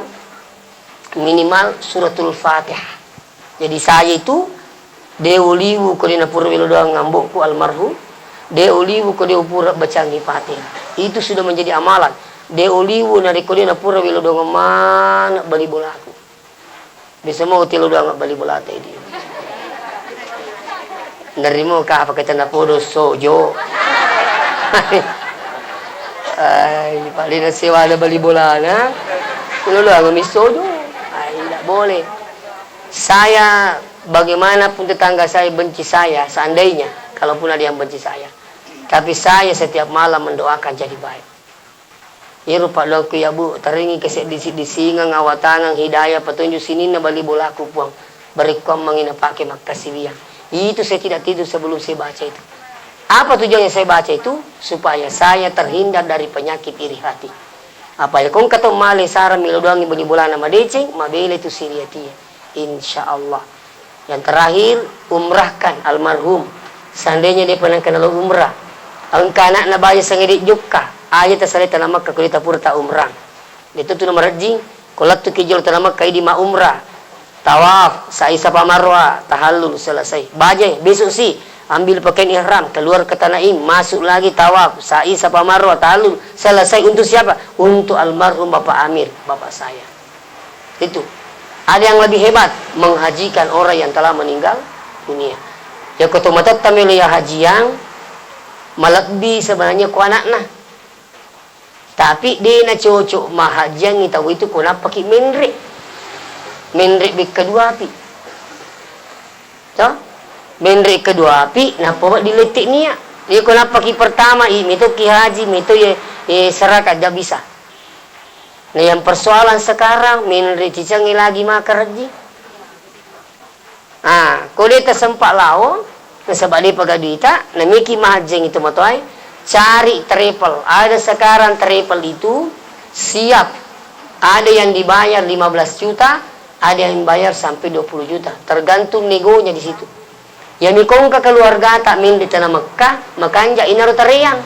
Minimal suratul Fatihah. Jadi saya itu de oliwu ko de napura welo doang ambo'ku almarhum, de oliwu ko de upura bacangi Fatihah. Itu sudah menjadi amalan. De oliwu narekko de napura welo doang mana bali bolaku. Bisa mau telo doang bali bolata idi. Nerimo ka apa kata napodo sojo. Ai, paling nasiwa ada bali bolana. Lo doang mi sojo. Ai, tidak boleh. Saya, bagaimanapun tetangga saya benci saya, seandainya, kalaupun ada yang benci saya, tapi saya setiap malam mendoakan jadi baik. Iyaro paddoangku ya, Bu, taringi keseddi-siddisingeng, awatangeng, hidayah, petunjuk sininna bali bolaku, Puang. Barekkuammengi napake makkasiwiang. Itu saya tidak tidur sebelum saya baca itu. Apa tujuannya saya baca itu? Supaya saya terhindar dari penyakit iri hati. Apa ya, kong katong male sarang melo doangi bali bolana madeceng, mabele tu siriatia. Insya Allah. Yang terakhir, umrahkan almarhum. Seandainya dia pernah kenal umrah, engka anakna baja sangede jokka, aja tasalai tana Mekka ko dia tapura ta umrah. Itu tu nomor rejing, ko lettu ki jolo tana Mekka idi ma umrah. Tawaf, sa'i Safa Marwa, tahallul selesai. Baja, besok si, ambil pakaian ihram, keluar ke Tanaim, masuk lagi tawaf, sa'i Safa Marwa, tahallul selesai. Untuk siapa? Untuk almarhum Bapak Amir, bapak saya. Itu. Ada yang lebih hebat, menghajikan orang yang telah meninggal dunia. Ya, ko tomatoatta melo ya hajiang, malebbi sebenarnya ko anakna. Tapi de na cocok mahajiangi tau itu ko nappaki menre. Menre bekka duapi. To? Menre keduapi, nappa wedding lettek nia. Iya ko nappaki pertama, i, metoki haji, meto ye, ye seraka, ja bisa. Nah, yang persoalan sekarang, menre cicengi lagi maka rejji. Ah, ko de tasempa lao, nasaba de paga duita, namiki mahajjeng itu matoai, cari travel. Ada sekarang travel itu siap. Ada yang dibayar lima belas juta, ada yang bayar sampai dua puluh juta. Tergantung negonya di situ. Iya mi kongka keluargata menre tana Mekka, makanja inaro tareang.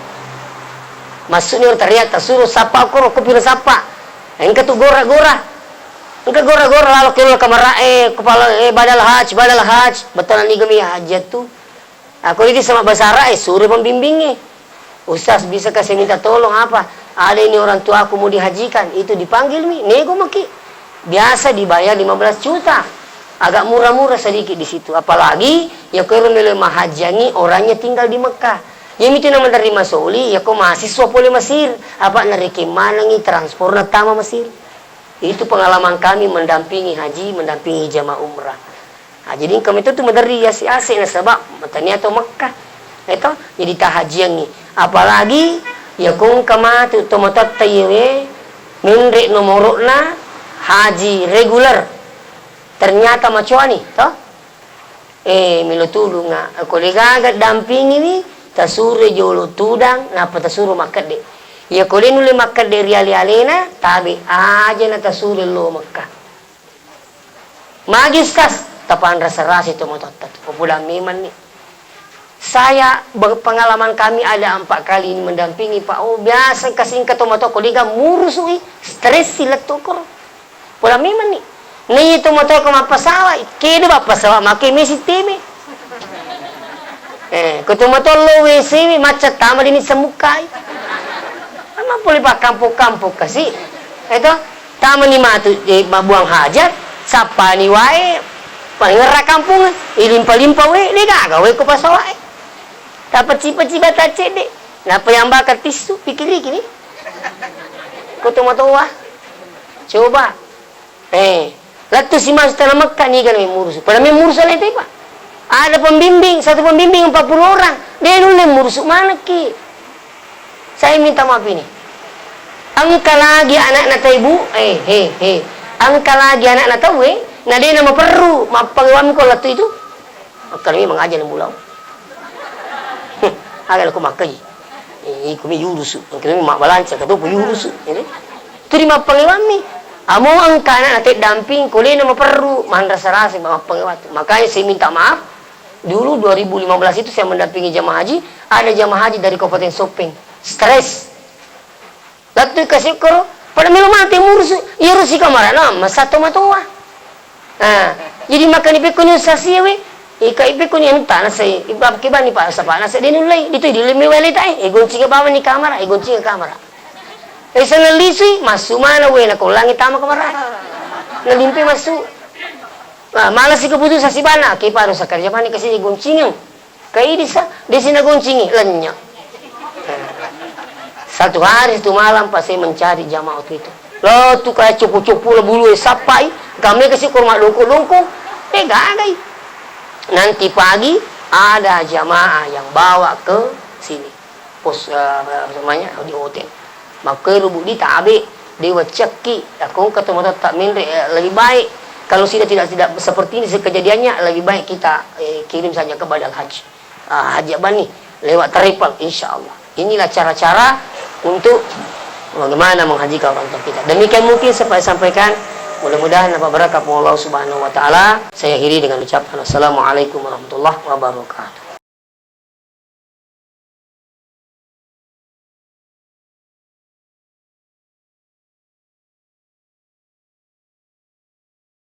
Maksudnya ro tareang, tasuro sappa koro, ko piro sappa. Engka tu gora-gora. Engka gora-gora lalo ke kamara, eh, kepala, eh, badal haj, badal haj. Betul niga mi hajat tu. Aku ini sama basara, eh, suro pembimbingnya. Ustaz, bisakah saya minta tolong apa? Ada ini orang tuaku mau dihajikan, itu dipanggil mi, nego maki. Biasa dibayar lima belas juta. Agak murah-murah sedikit di situ. Apalagi, ya kero melo mahajiangi orangnya tinggal di Mekah. Ya mitu nama dari Masoli, ya ko mahasiswa pole Mesir. Apa narekeng manengi transporna tama Mesir. Itu pengalaman kami mendampingi haji, mendampingi jamaah umrah. Ah, jadi engka meto tu maderri ase-ase nasaba matania to Mekka. Eto, jadi tahajiangngi. Apalagi ya ko engka matu to matoatta iyewe menre nomoro'na haji reguler. Ternyata macoani, to? Eh, melo tulunga, ko de gaga dampingiwi, tasuro jolo tudang, nappa tasuro makkedde. Iya ko de nulle makkedde ri ale-alena, tabe aja na tasuro lo Mekka. Magi, Ustaz? Tapanrasa-rasa to matoatta tu. Popodang memanni. Saya, be-, pengalaman kami ada empat kali ini mendampingi, Pak. Oh, biasa kasingka to matoa ko de ga murusui, stressi lettu koro. Podang memanni. Naiya to matoa ko mappasawa, kede bappasawa make mesi teme. Eh, ko to matoa lo W C wi, macca tama dini semmukai. Amma pole pakkampong-kampong kasi. Eto, tamani matu, eh, mabbuang hajat, sappani wae, pangerra kampung, ilimpa-limpa wae, de gaga wae ko pasawae. Tapeci-peci bata cedde, nappa yambaka tissu, pikiriki ni. Ko to matoa. Coba. Eh, lettu si masuk tanah Mekah, niga na memmurusu. Pada memmurusu alai tepa. Ada pembimbing, satu pembimbing empat puluh orang. De nulle murusu manekki. Saya minta maaf ini. Engka lagi anakna tau, Bu? Eh, he, he. Engka lagi anakna tau, eh? Na de na maperru, mappangewammi ko lettu itu? Engka memang aja na mulau. Aga lako makkaji. Eh, iko mi yurusu. Engka mi mabbalanca, katopo yurusu. Jadi, tu di mappangewammi. Amo engka anakna tau damping, ko de na maperru, manrasa-rasa mappangewatu. Makanya saya minta maaf, dulu dua ribu lima belas itu saya mendampingi jamaah haji, ada jamaah haji dari Kabupaten Sopeng, stres. Lettu kasi koro, Pada melo mate murusu, iyaro si kamarana masa tomatoa. Ah, jadi makkani pekkoni ussasiawe, ika ipekkoni anu tanasai, ibab kibani pa sapana sa denullai, ditoi dilemme wale tae, e goncinga bawani kamara, e goncinga kamara. E sana lisui, massu mana we na kollangi tama kamara. Nalimpe massu. Ah, malasi keputusan sibana, ke paru sakarja mani kasi goncingeng. Kaidi sa, desi nagoncingi, lenya. Satu hari, satu malam, pas saya mencari jamaah waktu itu. Lo tu kayak cupu-cupu lo bulu sappai, kami kasi kurma dongko-dongko, eh gagai. Nanti pagi ada jamaah yang bawa ke sini. Pos, eh, apa namanya, di hotel. Makkeru budi tabe, dewa cekki, akongka to matotta menre, eh, lebih baik. Kalau sudah tidak, tidak seperti ini kejadiannya, lebih baik kita, eh, kirim saja ke Badal Haji. Ah, Haji Abani lewat travel, insya Allah. Inilah cara-cara untuk bagaimana menghajikan orang tua kita. Demikian mungkin saya sampaikan. Mudah-mudahan dapat berkah Allah Subhanahu wa Ta'ala. Saya akhiri dengan ucapan assalamualaikum warahmatullahi wabarakatuh.